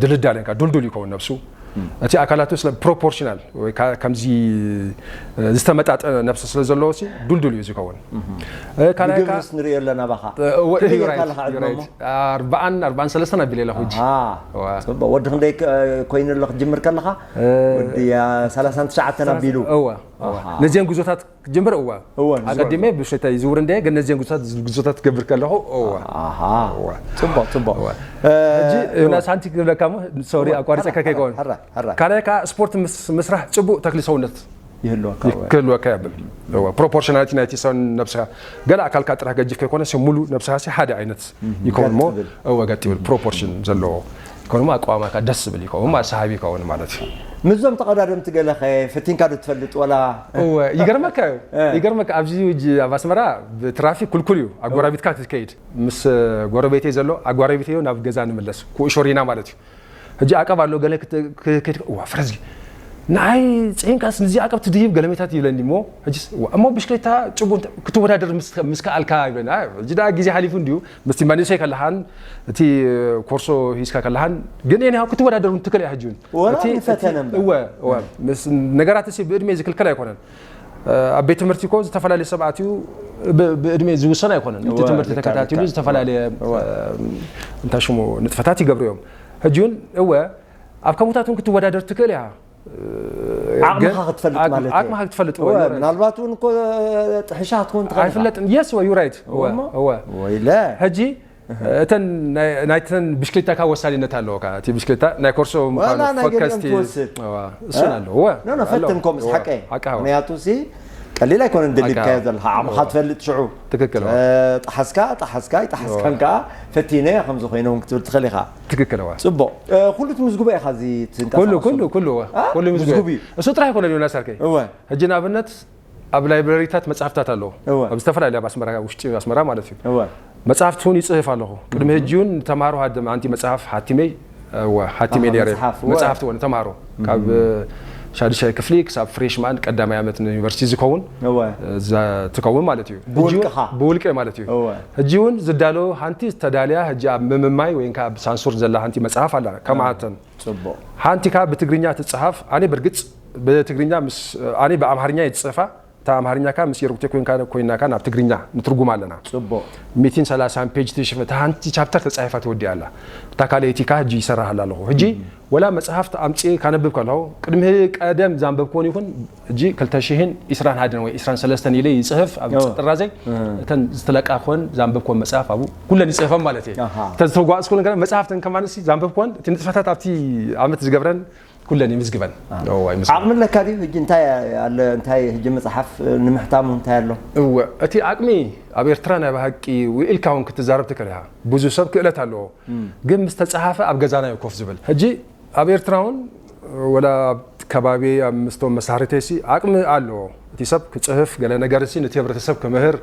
ድልዳለ እንካ ዱልዱል ይከውን ነብሱ። እቲ ኣካላቱ ስለ ፕሮፖርሽናል ወይ ከዓ ከምዚ ዝተመጣጠነ ነብሲ ስለ ዘለዎ ሲ ዱልዱል እዩ ዝከውን። ካልኣይ ከዓ ግብርስ ንሪኦ ኣለና ባኻ እወ፣ ክንደይ you're ጌርካ right, ኣለኻ you're ዕድመ right። ኣርባዓን ኣርባዓን ሰለስተን ኣቢለ ኣለኹ ሕጂ። ኣሃ። እወ። ጽቡቅ። ወዲ ክንደይ ክ- ኮይኑ ኣሎ ክትጅምር ከለኻ? ወዲ ያ ሰላሳን ትሽዓተን ኣቢሉ። እወ እወ። ነዚአን ጉዞታት ክጅምር እወ። እወ፣ ኣቀዲመ ብሸታ ይዝውር እንደ ግን ነዚአን ጉዞታት ጉዞታት ክገብር ከለኹ እወ። ኣሃ። እወ። ጽቡቅ ጽቡቅ። ሕጂ ዮናስ ሓንቲ ክብለካ ሞ ሶሪ ኣቋሪፀካ ከይከውን። ሕራ ሕራ። ካልኣይ ከዓ ስፖርት ምስ- ምስራሕ ጽቡቅ ተክሊ ሰውነት ይህልወካ። ክህልወካ የብል። እወ ፕሮፖርሽናሊቲ ናይቲ ሰው ነብስኻ ገለ ኣካልካ ጥራሕ ገጅፍ ከይኮነ ሲ ሙሉ ነብስኻ ሲ ሓደ ዓይነት ይከውን ሞ ገጥ ይብል። እወ ገጥ ይብል ፕሮፖርሽን ዘለዎ ይከውን ሞ ኣቋማካ ደስ ዝብል ይከውን ሞ ሰሃቢ ይከውን ማለት እዩ። ምስዞም ተቐዳደምቲ ገለኸ ፈቲንካ ዶ ትፈልጥ ወላ? እወ ይገርመካ እዩ። ይገርመካ ኣብዚ ውጅ ኣብ ኣስመራ ብትራፊክ ኩልኩል እዩ ኣጎራቢትካ ክትከይድ ምስ ጎረቤተይ ዘሎ ኣጓረቢተዮ ናብ ገዛ ንምለስ ኩእሾሪና ማለት እዩ። ሕጂ ዓቀብ ኣሎ ገለ ክት- ክ- ከይድ እዋ ፍረዝጊ ንዓይ ፅዒንካስ ንዚ ዓቀብ ትድይብ ገለሜታት ይብለኒ እሞ ሕጂስ እዋ እሞ ብሽክሌታ ጭቡ እንተ- ክትወዳደር ምስ- ምስ ከኣልካ ይብለኒ። ኣይ፣ ሕጂ ደኣ ግዜ ሓሊፉ እንድዩ ምስቲ መንእሰይ ከለኻን እቲ ኮርሶ ሂዝካ ከለኻን ግን ኔ ክትወዳደር እውን ትክእል እያ ሕጂ እውን ወላ እቲ- ንፈተነ እቲ- እምበር። እወ እወ ምስ ነገራት ሲ ብእድሜ ዝክልከል ኣይኮነን። ኣብ ቤት ትምህርቲ እኮ ዝተፈላለየ ሰብኣት እዩ ብ- ብእድሜ ዝውሰን ኣይኮነን። እቲ እወ፣ ትምህርቲ ልክዕ፣ ተከታቲሉ ልክዕ። ዝተፈላለየ እንታይ ሽሙ ንጥፈታት ይገብሩ እዮም። ሕጂ እውን እወ ኣብ ከምኡታት እውን ክትወዳደር ትክእል እያ። ዓቕምኻ ግን ክትፈልጥ ዓቅ- ማለት እዩ። ዓቕምኻ ክትፈልጥ እወ፣ እወ፣ you're right። ምናልባት እውን እኮ ጥሕሻ ክትኮን ትኽእል ኢኻ። ኣይፍለጥን የስ እወ you're right እወ እሞ? እወ ወይለ ሕጂ እተን ናይ- ናይተን ብሽክሌታካ ወሳኒነት ኣለዎ። እቲ ብሽክሌታ ናይ ኮርሶ ምዃኑ ዋላ ናይ ፈከስ ገሊኦም ቲ- ትወስድ። እዋ፣ እሱን ኣለዎ እወ ኖ ኖ ፈትን ኣለዎ። ከምስ እወ፣ ሓቀ ሓቂ እወ። ምክንያቱ ሲ ቀሊል ኣይኮነን ደሊብካዮ ሓቂ ዘለካ ዓቕምኻ እወ። ትፈልጥ ሽዑ ትክክል እወ። እ፣ ጠሓስካ ጠሓስካ ኣይጠሓስካን ከዓ ፈቲነ እየ ከምዚ ኮይነ እውን ክትብል ትኽእል ኢኻ። ትክክል እወ። ጽቡቅ። እ፣ ኩሉ ትምዝግቦ ኢኻ እዚ ኩሉ ትንቀሳቐሰሉ? ኩሉ ኩሉ እወ። አ? ኩሉ ምዝጉብ ምዝጉብ እዩ። እሱ ጥራሕ ኣይኮነን ዮናስ ኣርከይ። እወ ሕጂ ንኣብነት ኣብ ላይብረሪታት መጽሓፍታት ኣለዎ። እወ። ኣብ ዝተፈላለዩ ኣብ ኣስመራ ውሽጢ ኣስመራ ማለት እዩ። እወ መጽሓፍቲ እውን ይጽህፍ ኣለኹ። ቅድሚ ሕጂ እውን ንተምሃሮ ሃድም ኣንቲ መጽሓፍ ሓቲመይ እወ ሓቲመይ ኣሃ፣ ነይረ። መጽሓፍ፣ እወ። መጽሓፍቲ እውን ንተምሃሮ ካብ እ፣ ሻድሻይ ክፍሊ ክሳብ ፍሬሽማን ቀዳማይ ዓመት ዩኒቨርሲቲ ዝኸውን እወ እዛ ትኸውን ማለት እዩ። ሕጂ ብውልቅኻ? ብውልቀ ማለት እዩ። እወ ሕጂ እውን ዝዳሎ ሓንቲ ዝተዳልያ ሕጂ ኣብ ምምማይ ወይ ከዓ ኣብ ሳንሱር ዘላ ሓንቲ መጽሓፍ ኣላ ከማተን ጽቡቅ። ሓንቲ ከዓ ብትግርኛ ትጽሓፍ ኣነ ብርግጽ ብትግርኛ ምስ ኣነ ብኣምሓርኛ ይጽሕፋ እታ ኣምሃርኛ ከኣ ምስ የርጉቴ ኮይንካ ኮይና ከኣ ናብ ትግርኛ ንትርጉማ ኣለና። ጽቡቕ። ሚእትን ሰላሳን ፔጅ ትሽፍን፣ እታ ሓንቲ ቻፕተር ተጻሒፋ ትወዲኣ ኣላ። እታ ካልኣይቲ ከኣ ሕጂ ይሰራሃላ ኣለኹ። ሕጂ ወላ መጽሓፍቲ ኣምጽኤ ካነብብ ከለኹ ቅድሚ ቀደም ዛንበብክዎን ይኹን ሕጂ ክልተ ሽሕን ዕስራን ሓደን ወይ ዕስራን ሰለስተን ኢለ ይጽህፍ ኣብ እዎ። ጥራዘይ እተን ዝተለቃ ክኾን ዛንበብክዎን መጽሓፍ ኣብኡ ኩለን ይጽህፈን ማለት እየ። ኣሃ። እተን ዝተጓዕዝኩ ነገር መጽሓፍተን ከማንሲ ዛንበብክዎን እቲ ንጥፈታት ኣብቲ ዓመት ዝገብረን ኩለን ይምዝግበን። እዎ፣ ይምዝግበን። ዓቕሚ ኣለካ ድዩ? ሕጂ እንታይ ኣለ እንታይ ሕጂ መጽሓፍ ንምሕታሙ እንታይ ኣሎ? እወ፣ እቲ ዓቕሚ ኣብ ኤርትራ ናይ ብሓቂ ውዒልካ እውን ክትዛረብ ትኽእል ኢኻ። ብዙ ሰብ ክእለት ኣለዎ። ግን ምስ ተጻሓፈ ኣብ ገዛና እዩ ኮፍ ዝብል። ሕጂ ኣብ ኤርትራ እውን ወላ ኣብ ከባቢ ኣብ ምስቶም መሳርሕተይሲ ዓቕሚ ኣለዎ። እቲ ሰብ ክጽህፍ ገለ ነገር ሲ ነቲ ህብረተሰብ ክምህር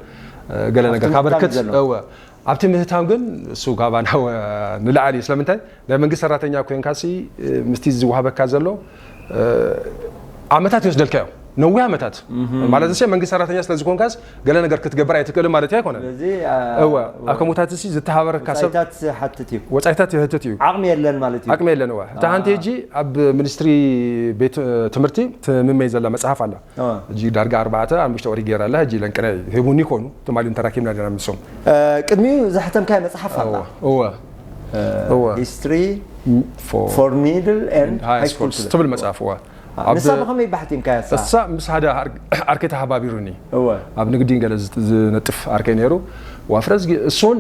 ገለ ኣብቲ ነገር ምሕታም ካበርክት ዘሎ። እወ ኣብቲ ምህታም ግን እሱ ካባና ወ- ንላዕሊ እዩ። ስለምንታይ ናይ መንግስቲ ሰራተኛ ኮይንካ ሲ ምስቲ ዝወሃበካ ዘሎ ዓመታት ይወስደልካ እዮም። ነዊሕ ዓመታት ማለት ሲ መንግስቲ ሰራተኛ ስለ ዝኾንካስ ገለ ነገር ክትገብር ኣይትክእልን ማለት ኣይኮነን። ስለዚ ኣ- እወ ኣብ ከምኡታት ሲ ዝተሃበረካ ሰብ ወጻኢታት ሓትት እዩ። ወጻኢታት ይህትት እዩ። ዓቕሚ የለን ማለት እዩ። ዓቅሚ የለን እዋ እታ ሓንቲ ሕጂ ኣብ ሚኒስትሪ ቤት ትምህርቲ ትምመይ ዘላ መጽሓፍ ኣላ። እዋ። ሕጂ ዳርጋ ኣርባዕተ ኣምሽተ ወሪ ገይራ ኣላ። ሕጂ ለንቅነ ሂቡኒ ይኮኑ ትማሊ ተራኪብና ዲና ምሶም። ቅድሚኡ ዘሕተምካዮ መጽሓፍ ኣላ። እወ እወ። History for Middle and ሃይ High ስኩል School ትብል መጽሓፍ እዋ ኣብ- ንሳ ብኸመይ ባሕቲምካያ እሳ? እሳ ምስ ሓደ ኣር- ኣርከይ ተሓባቢሩኒ እወ ኣብ ንግዲ ገለ ዝጥ- ዝነጥፍ ኣርከይ ነይሩ። ዋፍረዝ እሱን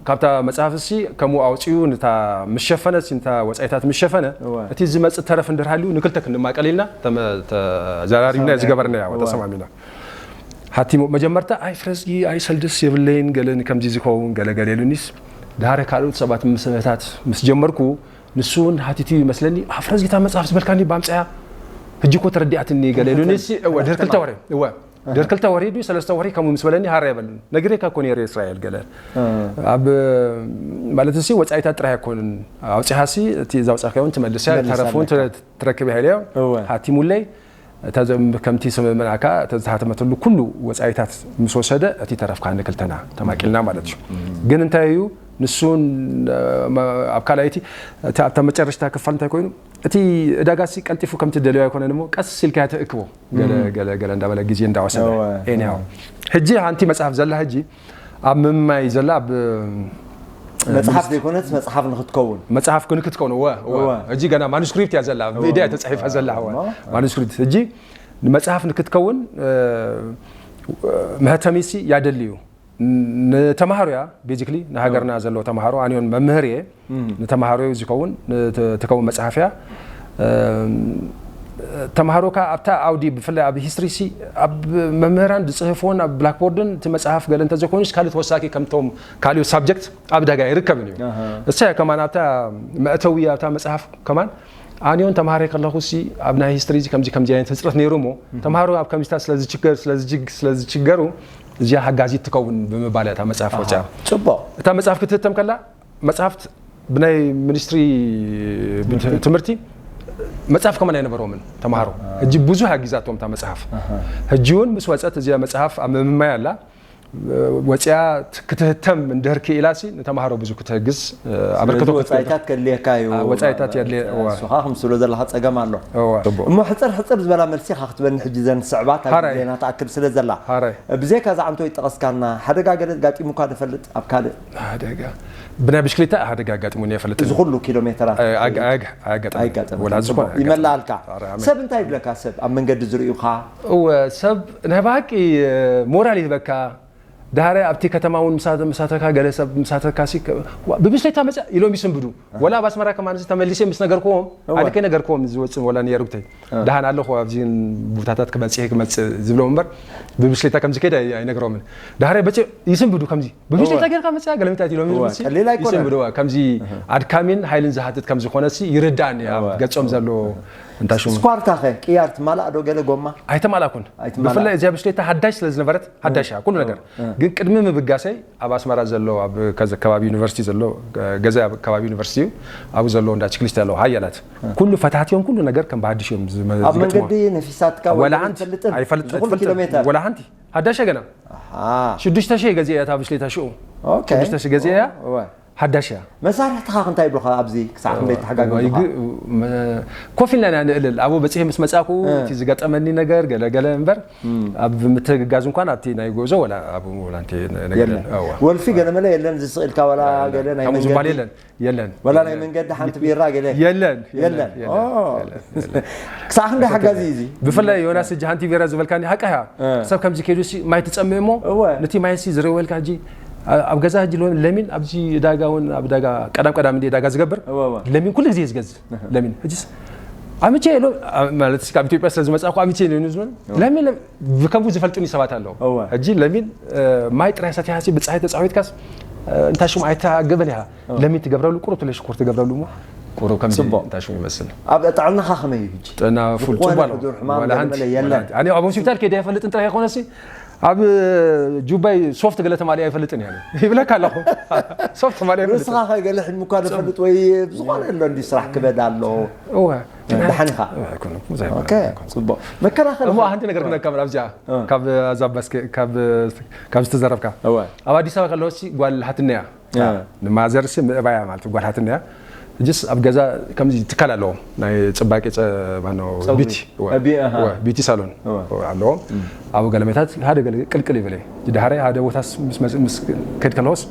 ካብታ መጽሓፍ እሲ ከምኡ ኣውፅኡ ንታ ምስ ሸፈነ ሲ ንታ ወጻኢታት ምስ ሸፈነ እወ። እቲ ዝመጽእ ተረፍ እንድር ሃልዩ ንክልተ ክንማቀል ኢልና ተመ- ተዘራሪብና ተሰማሚዕና። ዝገበርና ያው እወ። ተሰማሚና። ሓቲሙ መጀመርታ ኣይ ፍረዝጊ ኣይ ሰልድስ የብለይን ገለ ከምዚ ዝኸውን ገለ ገለ ኢሉኒስ ድሃረ ካልኦት ሰባት ምስህታት ምስ ጀመርኩ ንሱ እውን ሃቲቱ ይመስለኒ ኣፍረዝጊታ መጽሓፍ ዝበልካኒ ባምፅያ ሕጂ እኮ ተረዲኣትኒ ገለ ኢሉኒስ እወ ድር ክልተ ወረ እወ ድር ክልተ ወረ ድዩ ሰለስተ ወረ ከምኡ ምስ በለኒ ሃረ የበልን ነግሬካ እኮ ነይረ እስራኤል ገለ ኣብ ማለት ሲ ወፃኢታት ጥራይ ኣይኮንን ኣውፅሃሲ እቲ እዛ ውፃእካ እውን ትመልስያ ትመልስ ተረፉን ኣለካ። ትረክብ ይሃልዮ እወ። ሃቲሙለይ እታ ዘም- ከምቲ ስምምዕናካ እታ ዝተሓተመትሉ ኩሉ ወፃኢታት ምስ ወሰደ እቲ ተረፍካ ንክልተና ተማቂልና ማለት እዩ። ግን እንታይ እዩ ንሱን እ፣ መ- ኣብ ካልኣይቲ እቲ ኣብታ መጨረሽታ ክፋል እንታይ ኮይኑ እቲ ዕዳጋ ሲ ቀልጢፉ ከምቲ ደልዮ ኣይኮነን እሞ ቀስ ኢልካ ተእክቦ ገለ ገለ ገለ እንዳበለ ግዜ እንዳወሰደ እወ። ኤኒሃው ሕጂ ሓንቲ መፅሓፍ ዘላ ሕጂ ኣብ ምምማይ ዘላ ኣብ መጽሓፍ ዘይኮነስ መጽሓፍ ንክትከውን መጽሓፍ ክንክትከውን እወ እወ እወ። ሕጂ ገና ማኑስክሪፕት እያ ዘላ ብኢድያ ተጻሒፋ ዘላ እወ እሞ። ማኑስክሪፕት ሕጂ ንመጽሓፍ ንክትከውን እ፣ መህተሚሲ ያደሊ እዩ ንተማሃሮ እያ ቤዚክሊ ንሃገርና ዘለዎ ተማሃሮ ኣንዮን መምህር እየ ንተማሃሮ እዩ ዝከውን ንተ- ትከውን መጽሓፍ እያ እ፣ ተማሃሮካ ኣብታ ኣውዲ ብፍላይ ኣብ ሂስትሪ ሲ ኣብ መምህራን ዝጽህፍዎን ኣብ ብላክቦርድን እቲ መጽሓፍ ገለ እንተዘይኮይኑስ ካልእ ተወሳኪ ከምቶም ካልእ ሳብጀክት ኣብ ዳጋ ይርከብን እዩ ኣሃ። እሳ ከማን ኣብታ መእተዊ ኣብታ መጽሓፍ ከማን ኣንዮን ተማሃሮ ከለኹ ሲ ኣብ ናይ ሂስትሪ እዚ ከምዚ ከምዚ ዓይነት ህፅረት ነይሩ እሞ ተማሃሮ ኣብ ከምዚታት ስለዝችገር ስለዝጅግ ስለዝችገሩ እዚኣ ሓጋዚት ትከውን ብምባል እያ እታ መጽሓፍ ወፅያ ጽቡቕ እታ መጽሓፍ ክትህተም ከላ መጽሓፍት ብናይ ሚኒስትሪ ትምህርቲ መጽሓፍ ከማን ኣይነበሮምን ተማሃሮ ሕጂ ብዙሕ ኣጊዛቶም እታ መጽሓፍ ሕጂ እውን ምስ ወፀት እዚኣ መጽሓፍ ኣብ ምምማይ ኣላ ወፅያ ክትህተም እንድህር ክኢላ ሲ ንተማሃሮ ብዙ ክትህግዝ ኣበርክቶ ክትገብር ወፃኢታት ከድልየካ እዩ አ፣ ወፃኢታት የድልየ፣ እወ። ንስኻ ክምስሎ ዘለካ ፀገም ኣሎ እወ። እሞ ሕፅር ሕፅር ዝበላ መልሲ ኢኻ ክትበኒ ሕጂ ዘን ስዕባት ኣብ ሃራይ። ዜና ትኣክል ስለ ዘላ ሃራይ። ብዘይካ ዝዓንቶ ይጠቐስካና ሓደጋ ገለ ኣጋጢሙካ ዝፈልጥ ኣብ ካልእ ሓደጋ ብናይ ብሽክሌታ ሓደጋ ኣጋጢሙኒ ይፈልጥ እዚ ኩሉ ኪሎ ሜተራት ኣጋጥም ኣይጋጥም ወላ ዝኾነ ይመላልካ ኣረ፣ ኣሜን። ሰብ እንታይ ይብለካ ሰብ ኣብ መንገዲ ዝርእዩካ እወ ሰብ ናይ ብሓቂ ሞራል ይህበካ ድሃረ ኣብቲ ከተማ እውን ምሳተካ ገለ ሰብ ምሳተካ ሲ ብብሽሌታ መፅእ ኢሎም ይስንብዱ ወላ ኣብ ኣስመራ ከማን ተመሊሰ ምስ ነገርክዎም እወ። ኣነ ከይነገርክዎም ዝወፅእ ወላ ነየሩግተይ ደሃን ኣለኹ ኣብዚ ቦታታት ክመፅእ ክመፅእ ዝብሎም እምበር ብብሽሌታ ከምዚ ከይደ ኣይነግሮምን ድሃረ በፂ ይስንብዱ ከምዚ ብብሽሌታ እወ። ጌርካ መፅያ ገለምታት ኢሎም እወ፣ ይስንብዱ ቀሊል ኣይኮነን። ይስንብዱ እዋ። ከምዚ ኣድካሚን ሓይልን ዝሃትት ከምዚ ዝኾነ ሲ ይርዳእኒ ኣብ እወ። ገፆም ዘሎ እንታይ ሽሙ ስኳርታ ኸ ቅያር ትማላእ ዶ ገለ ጎማ ኣይተማላኩን ኣይትማላእ። ብፍላይ እዚኣ ብሽሌታ ሓዳሽ ስለ ዝነበረት ሓዳሽ እያ ኩሉ ነገር ግን ቅድሚ ምብጋሰይ ኣብ ኣስመራ ዘሎ ኣብ ከዚ ከባቢ ዩኒቨርሲቲ ዘሎ ገዛ ኣብ ከባቢ ዩኒቨርሲቲ እዩ ኣብኡ ዘሎ እንዳ ችክሊስት ኣለዉ ሓያላት ኩሉ ፈታትዮም ኩሉ ነገር ከም ብሃድሽ እዮም ዝመ- ኣብ ዝገጥሞ መንገዲ ነፊሳትካ ወላ ወላ ሓንቲ ትፈልጥን ኣይፈልጥ ዝኹሉ ኪሎ ሜተር ወላ ሓንቲ ሓዳሽ ገና ኣሃ። ሽዱሽተ ሺህ ገዚአ እያ እታ ብሽሌታ ሽኡ ኦኬ። ሽዱሽተ ሺህ ገዚአ እያ እወ። ሓዳሽ እያ። መሳርሕትኻ እንታይ ይብሉኻ ኣብዚ ክሳዕ ክንደይ ተሓጋገዙኻ? ኮፍ ኢልና ኢና ንእልል። ኣብኡ በፂሐ ምስ መፃእኩ እቲ ዝገጠመኒ ነገር ገለ ገለ እምበር ኣብ ምትግጋዝ እንኳን ኣብቲ ናይ ጉዕዞ ወላ ኣብኡ ወላ እንተ ነገር የለን። ወልፊ ገለመለ የለን ዝስቕ ኢልካ ዋላ ገለ ናይ ከምኡ ዝበሃል መንገዲ የለን የለን ወላ ናይ መንገዲ ሓንቲ ቢራ ገለ የለን የለን። ኦ። ክሳዕ ክንደይ ሓጋዚ እዩ እዚ? ብፍላይ ዮናስ እጂ ሓንቲ ቢራ ዝበልካኒ ሓቃ እያ። ሰብ ከምዚ ከይዱ ሲ ማይ ትፀምእ እሞ እወ። ነቲ ማይ ሲ ዝረወልካ ሕጂ ኣብ ገዛ ሕጂ ሎ- ለሚን ኣብዚ ዕዳጋ እውን ኣብ ዕዳጋ ቀዳም ቀዳም እንደ ዕዳጋ ዝገብር እወ፣ እወ። ለሚን ኩሉ ግዜ ዝገዝእ ለሚን ሕጂስ ኣምቼ ሎ ማለት እስኪ ኣብ ኢትዮጵያ ስለ ዝመፅእኩ ኣምቼ ነው ዝብል ለሚን ለም- ብከምኡ ዝፈልጡኒ ሰባት ኣለዉ። እወ። ሕጂ ለሚን ማይ ጥራይ ሰቲኻ ሲ ብፀሓይ ተፃዊትካስ እንታይ ሽሙ ኣይተኣገበን ኢኻ። ለሚን ትገብረሉ ቁሩብ ትለ ሽኮር ትገብረሉ እሞ ቁሩብ ከምዚ ፅቡቅ። እንታይ ሽሙ ይመስል። ኣብ ጥዕናኻ ከመይ እዩ ሕጂ? ጥዕና ፉል ዝኾነ ጽቡቅ ኣሎ። ሕዱር ሕማም ዋላ ገለ ሓንቲ- መለ የለን። ዋላ ሓንቲ። ኣነ ኣብ ሆስፒታል ከይደ ኣይፈልጥን ጥራይ ይኮነሲ ኣብ ጁባይ ሶፍት ገለ ተማሊኣ ኣይፈልጥን እያ ይብለካ ኣለኹ። ሶፍት ተማሊኣ ኣይፈልጥን። ርእስኻ ከ ገለ ሕልሚ እኳ ዘፈልጥ ወይ ዝኾነ ኣሎ እንዲ ስራሕ ክበድ ኣሎ። እወ። ደሓን ኢኻ? ኣይኮነኩ፣ ብዙ ኣይኮነኩ። ኦኬ፣ ፅቡቅ። መከላኸሊ እሞ ሓንቲ ነገር ክነካ ኣብዚ ካብ ዝተዘረብካ እወ። ኣብ ኣዲስ ኣበባ ከለወሲ ጓል ሓትነያ እ። ንማዘርሲ ምእባያ ማለት ጓል ሓትነያ እጅስ ኣብ ገዛ ከምዚ ትካል ኣለዎም ናይ ፅባቂ ጸ- ማነው ጸጉሪ። ቢቲ እወ። እ፣ ቢ- ኣሃ። እወ፣ ቢቲ ሳሎን እወ። እወ፣ ኣለዎም። ኣብ ገለ መታት ሓደ ገለ ቅልቅል ይብለ ድሓረ ሓደ ቦታ ምስ- ምስ- ምስ ከድ ከለዎስ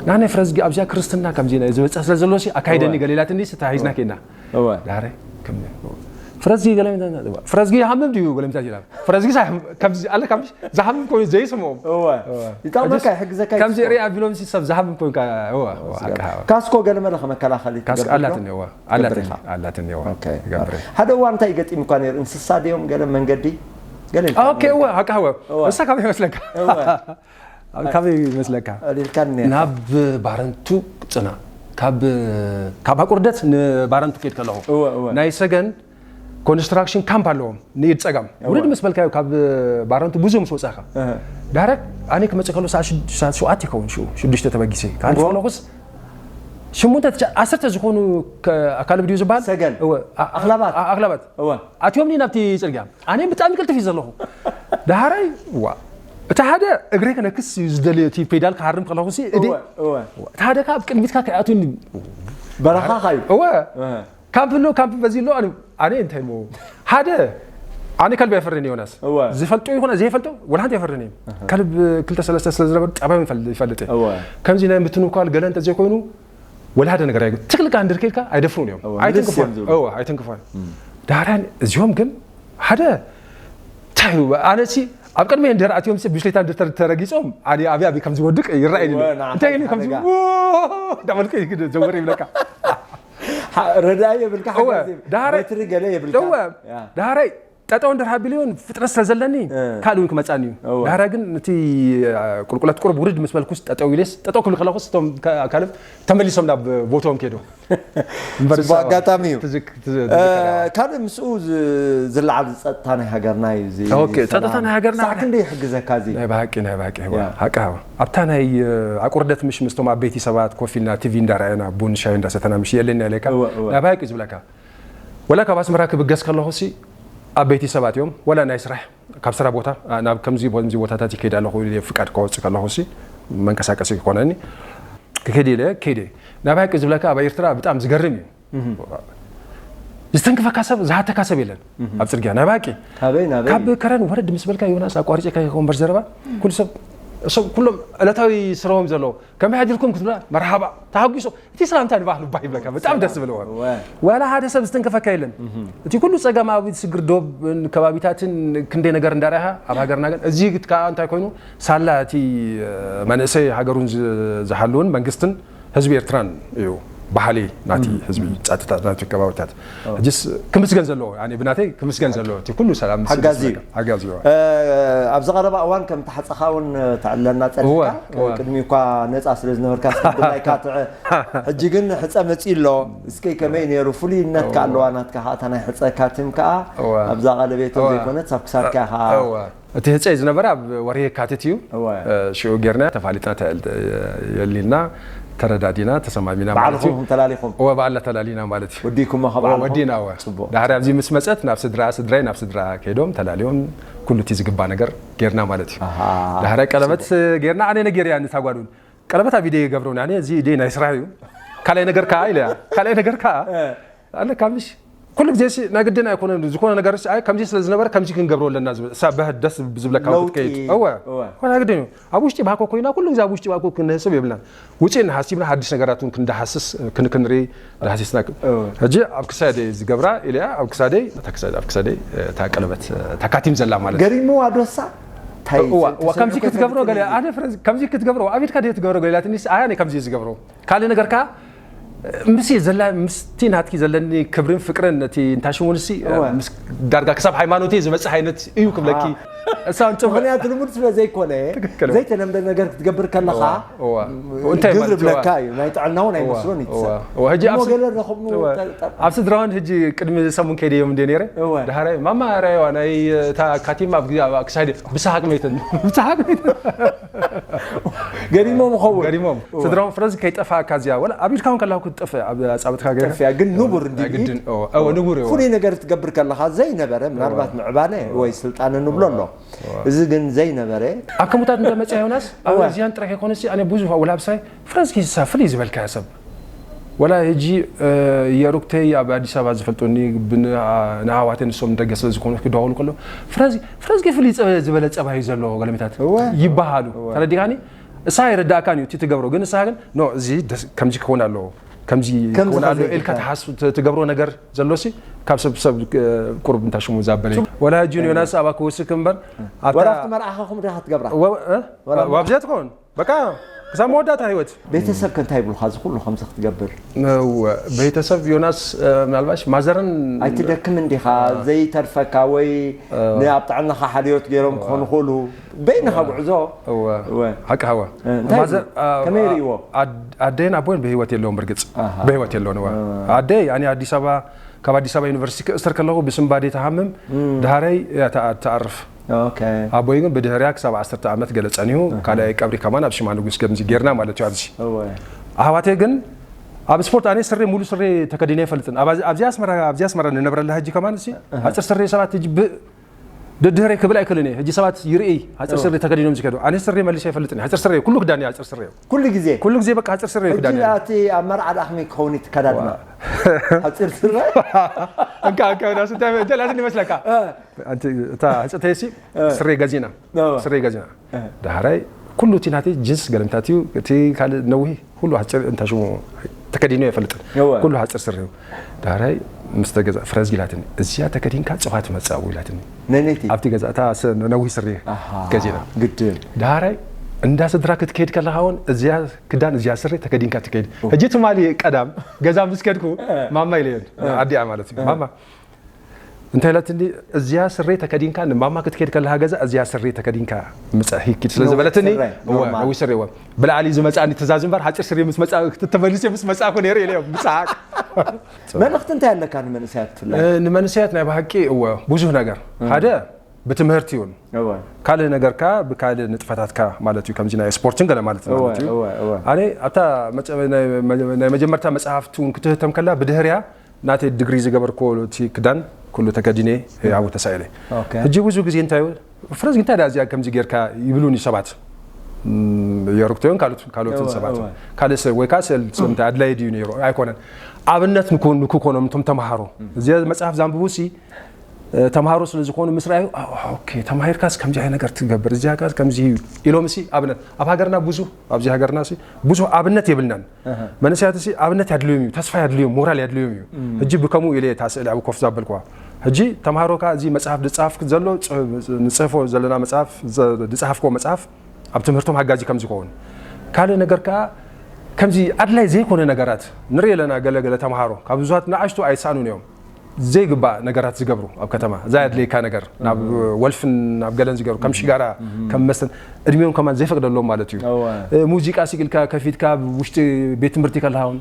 ናነ ፍረዝጊ ኣብዚኣ ክርስትና ከምዚ ናይ ዝበፅሕ ስለ ዘሎ ኣካይደኒ እወ። ገለ ኢላትኒ ተታሒዝና ከይድና እወ። ድሓረ ከም ፍረዝጊ ገለ ፍረዝጊ ይሃምም ድዩ ገለ ምታት ይላል። ፍረዝጊ ሳይም- ከምዚ ኣለ ካብ ዝሃምም ኮይኑ ዘይስምኦም እወ። ይጠቕመካ፣ ይሕግዘካ፣ ከምዚ ይስኮ። ርኢ ኣቢሎም ሲ ሰብ ዝሃምም ኮይንካ እወ፣ እወ፣ ሓቃ፣ እወ። ካስኮ ገለ መለ ከመከላኸሊ ካስኮ ትገብር ዶ? ኣላትኒ እወ፣ ኣላትኒ ገብር ኢኻ? ኣላትኒ እወ። ኦኬ። ይገብር። ሓደ እዋን እንታይ ገጢሙካ ነይሩ? እንስሳ ድዮም ገለ መንገዲ? ገለ ኢልካ ኦኬ እወ፣ ሓቃ እወ። እወ። እሳ ካበይ ይመስለካ? እወ። ኣብ ካበይ ይመስለካ? ኣሊልካኒ ነይርካ። ናብ ባረንቱ ፅና ካብ ካብ ኣቁርደት ንባረንቱ ከይድ ከለኹ እወ፣ እወ። ናይ ሰገን ኮንስትራክሽን ካምፕ ኣለዎም ንኢድ ፀጋም እወ። ውርድ ምስ በልካዮ ካብ ባረንቱ ብዙ ምስ ወፃእካ እህ። ዳረክ ኣነ ክመፅእ ከሎ ሰዓት ሽዱ- ሰዓት ሸውዓተ ይኸውን ሽኡ ሽዱሽተ ተበጊሰ ከኣንፍ እወ። ከለኹስ ሽሙንተ ትሽዓ ዓሰርተ ዝኾኑ ከ- ኣካል ብድዩ ዝበሃል ሰገን። እወ፣ ኣ- ኣኽላባት። ኣ- ኣኽላባት እወ። ኣትዮምኒ ናብቲ ፅርግያ ኣነ ብጣዕሚ ቅልጥፍ እዩ ዘለኹ ዳሃራይ ዋ እቲ ሓደ እግረይ ክነክስ እዩ ዝደልዮ እቲ ፔዳል ክሃርም ከለኹ ሲ እዲ እወ፣ እወ። እቲ ሓደ ካብ ቅድሚትካ ከይኣትውኒ በረኻኻ እዩ። እወ እህ። ካምፕ ኣሎ ካምፕ በዚ ኣሎ ኣነ ኣነ እንታይ ሞ ሓደ ኣነ ከልቢ ኣይፈርን ዮናስ እወ። ዝፈልጦ ይኹን ዘይፈልጦ ወላ ሓንቲ ኣይፈርን እዩ ከልብ ክልተ ሰለስተ ስለ ዝነበሩ ጠባይ ይፈልጥ እየ እወ። ከምዚ ናይ ምትንኳል ገለ እንተዘይኮይኑ ወላ ሓደ ነገር ኣይገ ትክልካ እንድር ከይድካ ኣይደፍሩን እዮም እወ፣ ኣይትንክፎን ምልስ እዮም ዝብሉ። እወ ኣይትንክፎን ዳሕራን እዚኦም ግን ሓደ እንታይ እዩ ኣነሲ ኣብ ቅድሚ እንድር ኣትዮም ሲ ብሽሌታ እንድር ተረጊጾም ኣነ ኣብይ ኣብይ ከም ዝወድቅ ይረኣይ እወ፣ ንዓኻ እንታይ ኢሉ ከም ሓደጋ። እንዳበልኩ ዘወር ይብለካ ረዳኢ የብልካ እወ፣ ሓጋዚ ዳሕራይ- በትሪ ገለ የብልካ እወ፣ ያ። ዳሕራይ ጠጠው እንድር ሃቢልዮን ፍጥነት ስለ ዘለኒ እ። ካልእ እውን ክመፃኒ እዩ እወ። ዳሕራይ ግን ነቲ እ፣ ቁልቁለት ቁሩብ ውርድ ምስ በልኩስ ጠጠው ኢሌስ ጠጠው ክብል ከለኹስ እቶም ከ- ካልብ ተመሊሶም ናብ ቦታኦም ከይዶም እምበር ጽቡቅ ኣጋጣሚ እዩ። ትዝክ- ትዝ- እ፣ ትዝከር ካልእ ምስኡ ዝ- ዝለዓል ጸጥታ ናይ ሃገርና እዩ እዚ ኦኬ፣ ጸጥታ ሰላም። ናይ ሃገርና ሳዕ ሓደ- ክንደይ ይሕግዘካ እዚ? ናይ ብሓቂ ናይ ብሓቂ ያ። ሓቂ ሃዋ ኣብታ ናይ እ፣ ኣቁርደት ምሽ ምስቶም ኣበይቲ ሰባት ኮፍ ኢልና ቲቪ እንዳረኣየና ቡን ሻይ እንዳሰተና ምሽ የለና ኢለካ እወ፣ እወ። ናይ ብሓቂ ዝብለካ ወላ ካብ ኣስመራ ክብገስ ከለኹ ሲ ኣበይቲ ሰባት እዮም ወላ ናይ ስራሕ ካብ ስራሕ ቦታ እ፣ ናብ ከምዚ ከምዚ ቦታታት ይከይድ ኣለኹ ኢለ ፍቃድ ከወፅእ ከለኹ ሲ መንቀሳቀሲ ክኾነኒ ክከይድ ኢለ ከይደ ናይ ብሓቂ ዝብለካ ኣብ ኤርትራ ብጣዕሚ ዝገርም እዩ ዝተንክፈካ ሰብ ዝሃተካ ሰብ የለን ኣብ ፅርግያ ናይ ብሓቂ ካበይ ናበይ? ካብ ከረን ወረድ ምስ በልካ ዮናስ ኣቋሪፀካ ይኸውን በር ዘረባ ኩሉ ሰብ እሶም ኩሎም ዕለታዊ ስራዎም ዘለዎ ከመይ ሓዲርኩም ክትብላ መርሓባ ተሃጒሶም እቲ ሰላምታ ንባህሉ ባህ ይብለካ ብጣዕሚ ደስ ዝብለዎ እወ። ዋላ ሓደ ሰብ ዝተንከፈካ የለን እቲ ኩሉ ፀገም ኣብ ስግር ዶብ ከባቢታትን ክንደይ ነገር እንዳርኣኻ ኣብ ሃገርና ግን እዚ ከዓ እንታይ ኮይኑ ሳላ እቲ መንእሰይ ሃገሩን ዝ- ዝሓልውን መንግስትን ህዝቢ ኤርትራን እዩ ባህሊ ናቲ ህዝቢ ጸጥታ ናቲ ከባቢታት ሕጅስ ክምስገን ዘለዎ ኣነ ብናተይ ክምስገን ዘለዎ እቲ ኩሉ ሰላም ሓጋዚ እዩ። ሓጋዚ እዩ እ፣ ኣብዚ ቀረባ እዋን ከም ተሓፀኻ እውን ተዕለና እወ፣ ፀኒሕካ እወ። ቅድሚ እኳ ነፃ ስለ ዝነበርካ ስድላይካ ትዐ ሕጂ ግን ሕፀ መፂኡ ኣሎ እስከ ከመይ ነይሩ ፍሉይነትካ ኣለዋ ናትካ ከዓ እታ ናይ ሕፀካ ትም ከዓ እወ። ኣብዛ ቀለቤቶ እወ። ዘይኮነት ኣብ ክሳድካ ኢኻ እወ። እቲ ህፀይ ዝነበረ ኣብ ወርሒ የካትት እዩ እወ። እ፣ ሽዑ ጌርና ተፋሊጥና ተል- የሊልና ተረዳዲና ተሰማሚና ማለት ባዕልኹም እዩ ኢኹም ተላሊኹም እወ ባዕልና ተላሊና ማለት እዩ ወዲኩሞ እወ፣ ከባዕልኹም ወዲና እወ ፅቡቅ ዳሕሪ ኣብዚ ምስ መፀት ናብ ስድራ ስድራይ ናብ ስድራ ከይዶም ተላልዮም ኩሉ እቲ ዝግባ ነገር ጌርና ማለት እዩ ኣሃ። ዳሕሪ ቀለበት ጌርና ኣነ ነጌር እያ ንታጓሉን ቀለበት ኣብ ኢደይ ይገብረው፣ ኣነ እዚ ኢደይ ናይ ስራሕ እዩ፣ ካልኣይ ነገር ከኣ ኢለ እያ። ካልኣይ ነገር ከኣ ኣነ ካብ ምሽ ኩሉ ግዜ ሲ ናይ ግድን ኣይኮነን፣ ዝኾነ ነገር ሲ ኣይ ከምዚ ስለ ዝነበረ ከምዚ ክንገብሮ ኣለና ዝብል፣ እሳ በህ ደስ ብዝብለካ እውን ክትከይድ። እወ። እወ። ኮና ግድን እዩ። ኣብ ውሽጢ ባኮ ኮይና ኩሉ ግዜ ኣብ ውሽጢ ባኮ ክንህስብ የብልናን። ውፅእ ንሓሲብና ሓድሽ ነገራት እውን ክንዳሓስስ፣ ክን-፣ ክንርኢ ዳህሲስና። እወ። ሕጂ ኣብ ክሳደይ ዝገብራ ኢለያ፣ ኣብ ክሳደይ፣ እታ ክሳደይ፣ ኣብ ክሳደይ እታ ቀለበት፣ እታ ካቲም ዘላ ማለት እዩ። ገሪምዋ ዶ እሳ? እንታይ እዋ፣ እዋ፣ ከምዚ ክትገብሮ ገለ፣ ኣነ ፍረ-፣ ከምዚ ክትገብሮ፣ ኣብ ኢድካ ድየ ትገብሮ ገለ ኢላትኒ፣ ኣይ ኣነ ከምዚ እየ ዝገብሮ። ካልእ ነገር ከኣ፣ ምስቲ ዘላ-፣ ምስቲ ናትኪ ዘለኒ ክብርን ፍቅርን ነቲ እንታሽሙንሲ፣ እወ። ምስ ዳርጋ ክሳብ ሃይማኖተይ ዝበጽሕ ዓይነት እዩ ክብለኪ። ኣሃ። እሳ እንጽቡቕ ምኽንያቱ ልሙድ ስለ ዘይኮነ፣ ትክክል። ዘይተለምደ ነገር ክትገብር ከለኻ፣ እወ፣ እወ። እንታይ ግር ማለት እዩ? ብለካ እዩ። ናይ ጥዕና እውን እወ፣ ኣይመስሎን እዩ እወ፣ ትሰብ። እወ። ሕጂ እሞ ኣብዚ፣ ገለ ረኸብኑ እወ። ጠ-፣ ጠ-፣ ኣብ ስድራውን ሕጂ ቅድሚ ሰሙን ከይደ እዮም እንደ ነይረ። እወ። ድሓረ፣ ማማ፣ ራይዋ፣ ናይ እታ ካቲም ኣብ ግዜ፣ ኣብ ክሳይደ፣ ብሰሓቅ መይተን። ብሰሓቅ መይተን። ገሪሞም ይኸውን። ገሪሞም። እወ። ስድራውን ፍረዚ ከይጠፋእካ እዚኣ፣ ወላ ኣብ ኢድካ እውን ከለኻ ክትጠፍእ፣ ኣብ ኣጻብዕትካ ገይርካ። ጠፍያ፣ ግን ንቡር እንዲ እወ፣ ኢድ ግድን፣ እወ፣ እወ፣ ንቡር እየ፣ እወ። ፍሉይ ነገር ክትገብር ከለኻ ዘይነበረ፣ ምናልባት እወ። ምዕባለ ወይ ስልጣነ ንብሎ እወ፣ ኣሎ። እወ። እዚ ግን ዘይነበረ። ኣብ ከሙታት እንተ መጽኣ ዮናስ፣ ኣብ እወ። እዚኣን ጥራይ ከይኮነሲ፣ ኣነ ብዙሕ ወላ ብሳይ ፍረዚ ኪሳ ፍልይ ዝበልካያ ሰብ። ወላ ሕጂ፣ እ፣ የሩክተይ ኣብ ኣዲስ ኣበባ ዝፈልጡኒ፣ ብን-፣ ኣ-፣ ንኣሕዋተይ ንሶም ደገ ስለ ዝኾኑ ክደዋውሉ ከሎ፣ ፍረዚ፣ ፍረዚ ፍልይ ጸ-፣ ዝበለ ጸባይ እዩ ዘለዎ ገለሜታት እወ። ይበሃሉ። እወ። ተረዲኻኒ? እሳ ኣይረዳእካን እዩ እቲ ትገብሮ፣ ግን እሳ ግን፣ ኖ፣ እዚ ደስ-፣ ከምዚ ክኸውን ኣለዎ፣ ከምዚ ከምዚ ክኸውን ከዚ ኣለዎ ኢልካ ይግበር። ትሓስብ፣ ት-፣ ትገብሮ ነገር ዘሎሲ፣ ካብ ሰብ፣ ሰብ፣ እ፣ ቁሩብ እንታ ሽሙ ዛበለ። ወላ ሕጂ ዮናስ ኣባ ክወስክ እምበር፣ ኣብታ ወላ ኣብቲ መርዓኻ ከምኡ ዲኻ ትገብራ? ወ-፣ እ? ወላ ወ-፣ ኣብዚኣ ትኸውን። በቃ፣ ክሳብ መወዳእታ ህይወት። ቤተሰብ ከ እንታይ ይብሉኻ እዚ ኩሉ ከምዚ ክትገብር? እወ፣ ቤተሰብ ዮናስ፣ እ፣ ምናልባሽ ማዘርን ኣይትደክምን ዲኻ? ዘይተርፈካ ወይ እወ። ን-፣ ኣብ ጥዕናኻ ሓልዮት ገይሮም እወ። ክኾኑ ይኽእሉ። በይንኻ እወ። ጉዕዞ። እወ። እወ። ሓቂ ሃዋ። እ፣ እንታይ ማዘር፣ ይብሉ? እ፣ ከመይ እ፣ ይርእይዎ? ኣድ-፣ ኣደይን ኣቦይን ብህይወት የለውን ብርግጽ። ኣሃ። ብህይወት የለውን፣ እወ። እወ። ኣደይ፣ ኣነ ኣዲስ ኣበባ፣ ካብ ኣዲስ ኣበባ ዩኒቨርሲቲ ክእሰር ከለኹ ብስንባዴ ተሃምም፣ እም። ድሃረይ እያ ተኣ-፣ ትኣርፍ። ኦኬ። ኣቦይ ግን ብድህርያ ክሳብ ዓሰርተ ዓመት ገለ ጸኒሁ፣ ኣሃ። ካልኣይ ቀብሪ ከማን ኣብ ሽማ ንጉስ ገምዚ ጌርና ማለት እዩ ኣብዚ። እወ። ኣሕዋተይ ግን ኣብ ስፖርት ኣነ ስሬ፣ ሙሉ ስሬ ተከዲነ ኣይፈልጥን። ኣብ ኣዚ-፣ ኣብዚ ኣስመራ፣ ኣብዚ ኣስመራ ንነብረላ ሕጂ ከማን እሲ፣ ኣሃ። ሓጽር ስሬ ሰባት ሕጂ ብ-፣ ደድህረይ ክብል ኣይክእልን እየ። ሕጂ ሰባት ይርእይ፣ ሓጽር እወ። ስሬ ተከዲኖም ዝከዱ። ኣነ ስሬ መሊሰ ኣይፈልጥን እየ። ሓጽር ስሬ፣ ኩሉ ክዳን እየ ሓጽር ስሬ እዩ። ኩሉ ግዜ? ኩሉ ግዜ በቃ ሓጽር ስሬ እዩ ሕጂ ክዳን እየ። ኣቲ ኣብ መርዓ ደኣ ከመይ ክኸውን እዩ እቲ ኣከዳድና? ዋ። ሓጽር ስረ? እንካ፣ እንካ፣ ዮናስ፣ እንታይ፣ እንታይ ላትን ይመስለካ? እ። ኣንቲ፣ እታ ሕጽተይሲ እ። ስሬ ገዚና። እወ። ስሬ ገዚና። እ። ዳሕራይ ኩሉ እቲ ናተይ ጅንስ ገለምታት እዩ። እቲ ካልእ ነዊህ ኩሉ ሓጽር እንታ ሽሙ ተከዲኑ ኣይፈልጥን። እወ። ኩሉ ሓጽር ስሬ እዩ። ዳሕራይ ምስ ተገዛ ፍረዝ ኢላትኒ፣ "እዚኣ ተከዲንካ ጽባሕ ትመጽእ ኣብኡ" ኢላትኒ። ነነይቲ? ኣብቲ ገዛ እታ ስ-፣ ነዊህ ስሬ ኣሃ፣ ገዚና። ግድን። ዳሕራይ እንዳ ስድራ ክትከይድ ከለኻ እውን እዚኣ ክዳን እዚኣ ስሬ ተከዲንካ ትከይድ። ኦ። ሕጂ ትማሊ ቀዳም ገዛ ምስ ከድኩ እ። ማማ ኢለየን፣ እ። ኣዲኣ ማለት እዩ። እ። ማማ እንታይ ኢላትኒ፣ "እዚኣ ስሬ ተከዲንካ ንማማ ክትከይድ ከለኻ ገዛ እዚኣ ስሬ ተከዲንካ ምጻእ ሂኪድ" ስለ ነዊሕ ዝበለትኒ፣ ስረ፣ እወ፣ ኖርማል። ነዊሕ ስሬ፣ እወ። ብላዕሊ ዝመጻኒ ትእዛዝ እምበር ሓጺር ስሬ ምስ መጻ-፣ ተመሊሰ ምስ መጻእኩ ነይረ ኢለዮም፣ ብሰሓቅ። መልእኽቲ እንታይ ኣለካ ንመንእሰያት ብፍላይ? እ፣ ንመንእሰያት ናይ ብሓቂ፣ እወ፣ ብዙሕ ነገር። እ። ሓደ ብትምህርቲ ይኹን። እወ። ካልእ ነገርካ ብካልእ ንጥፈታትካ ማለት እዩ፣ ከምዚ ናይ ስፖርትን ገለ ማለት እወ፣ ማለት እዩ። እወ፣ እወ። ኣነ ኣብታ መጨ-፣ ናይ መ-፣ ናይ መጀመርታ መጽሓፍቲ እውን ክትህተም ከላ ብድህርያ ናተይ ድግሪ ዝገበርክዎ እቲ ክዳን ኩሉ ተከዲነ ኣብኡ ተሳኢለ። ኦኬ። ሕጂ ብዙ ግዜ እንታይ፣ "ፍረዝ እንታይ ደኣ እዚኣ ከምዚ ጌርካ?" ይብሉኒ ሰባት። እም፣ የሩክቶዮን ካልኦት፣ ካልኦትን እወ፣ ሰባት። እወ። ካልእ ሰብ ወይ ከዓ ስእል፣ ስእል እንታይ ኣድላዪ ድዩ ነይሩ? ኣይኮነን። ኣብነት ንኩ-፣ ንክኾኖም እቶም ተምሃሮ። እም። እዚኣ መጽሓፍ ዛንብቡሲ፣ እ፣ ተምሃሮ ስለ ዝኾኑ ምስ ረኣዩ፣ "ኣ፣ ኦኬ፣ ተማሂርካስ ከምዚ ዓይነት ነገር ትገብር፣ እዚኣ ከ ከምዚ እዩ" ኢሎም ሲ፣ ኣብነት፣ ኣብ ሃገርና ብዙ፣ ኣብዚ ሃገርና ሲ፣ ብዙ ኣብነት የብልናን። ኣሃ። መንእሰያት ሲ፣ ኣብነት ያድልዮም እዩ፣ ተስፋ ያድልዮም፣ ሞራል ያድልዮም እዩ። እም። ሕጂ ብከምኡ ኢለ እታ ስእሊ ኣብ ኮፍ ዛበልኩዋ። ሕጂ ተምሃሮ ከኣ እዚ መጽሓፍ ዝጸሓፍክ ዘሎ፣ ጽ-፣ ንጽሕፎ ዘለና መጽሓፍ፣ ዘ-፣ ዝጸሓፍክዎ መጽሓፍ ኣብ ትምህርቶም ሓጋዚ ከም ዝኸውን። ካልእ ነገር ከኣ ከምዚ ኣድላይ ዘይኮነ ነገራት ንርኢ ኣለና። ገለ ገለ ተምሃሮ ካብ ብዙሃት ንኣሽቱ ኣይሳኑን እዮም። ዘይግባእ ነገራት ዝገብሩ ኣብ ከተማ፣ ዘየድልየካ ነገር፣ ናብ እም። ወልፍን ናብ ገለን ዝገብሩ፣ ከም እም። ሽጋራ፣ እም። ከም መስተን፣ እድሜኦም ከማን ዘይፈቅደሎም ማለት እዩ። እወ። እ፣ ሙዚቃ ስኢልካ ከፊትካ ኣብ ውሽጢ ቤት ትምህርቲ ከለኻ፣ ም፣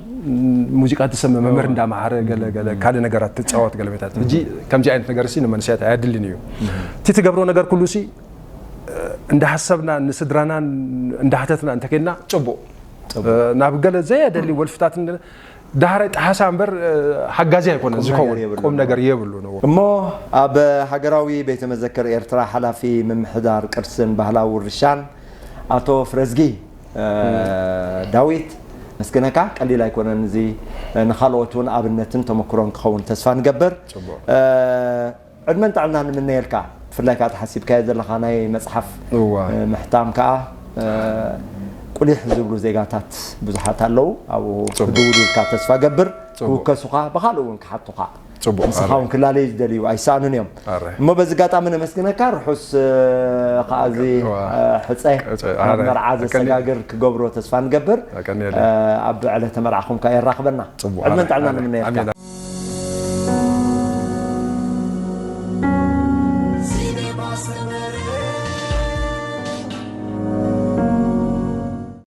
ሙዚቃ ትሰምዕ፣ መምህር እወ። እንዳመሃረ፣ ገለ፣ ገለ፣ እም። ካልእ ነገራት ትጻወት፣ ገለ ቤታት። እም። ሕጂ ከምዚ ዓይነት ነገር ሲ ንመንእሰያት ኣየድልን እዩ። እም። እቲ ትገብሮ ነገር ኩሉ ሲ፣ እ፣ እንዳሓሰብና፣ ንስድራና እንዳሓተትና እንተኬድና፣ ጽቡቕ። ጽቡቕ። እ፣ ናብ ገለ ዘየደሊ ወልፍታት እንደ-፣ ዳሕራይ ጠሓሳ እምበር፣ እ፣ ሓጋዚ ኣይኮነን ቁም ነገር ዝኸውን፣ የብሉን። ቁም ነገር የብሉን። እሞ ኣብ ሃገራዊ ቤተ መዘክር ኤርትራ ሓላፊ ምምሕዳር ቅርስን ባህላዊ ውርሻን ኣቶ ፍረዝጊ፣ ዳዊት፣ መስግነካ። ቀሊል ኣይኮነን። እዚ ንኻልኦት እውን ኣብነትን ተመክሮን ክኸውን ተስፋ ንገብር። ዕድመን ጥዕናን ንምነየልካ። ብፍላይ ከዓ ተሓሲብካዮ ዘለኻ ናይ መፅሓፍ ምሕታም ከዓ ቁሊሕ ዝብሉ ዜጋታት ብዙሓት ኣለዉ። ኣብኡ ክድውሉልካ ተስፋ ገብር። ክውከሱኻ፣ ብኻልእ እውን ክሓቱኻ። ንስኻ እውን ክላለዩ ዝደልዩ ኣይሰኣኑን እዮም። እሞ በዚ ኣጋጣሚ ነመስግነካ። ርሑስ ከዓ እዚ ሕፀ ኣብ መርዓ ዘሰጋግር ክገብሮ ተስፋ ንገብር። ኣብ ዕለተ መርዓኹም ከዓ የራኽበና። ዕድመን ጥዕናን ንምነየልካ።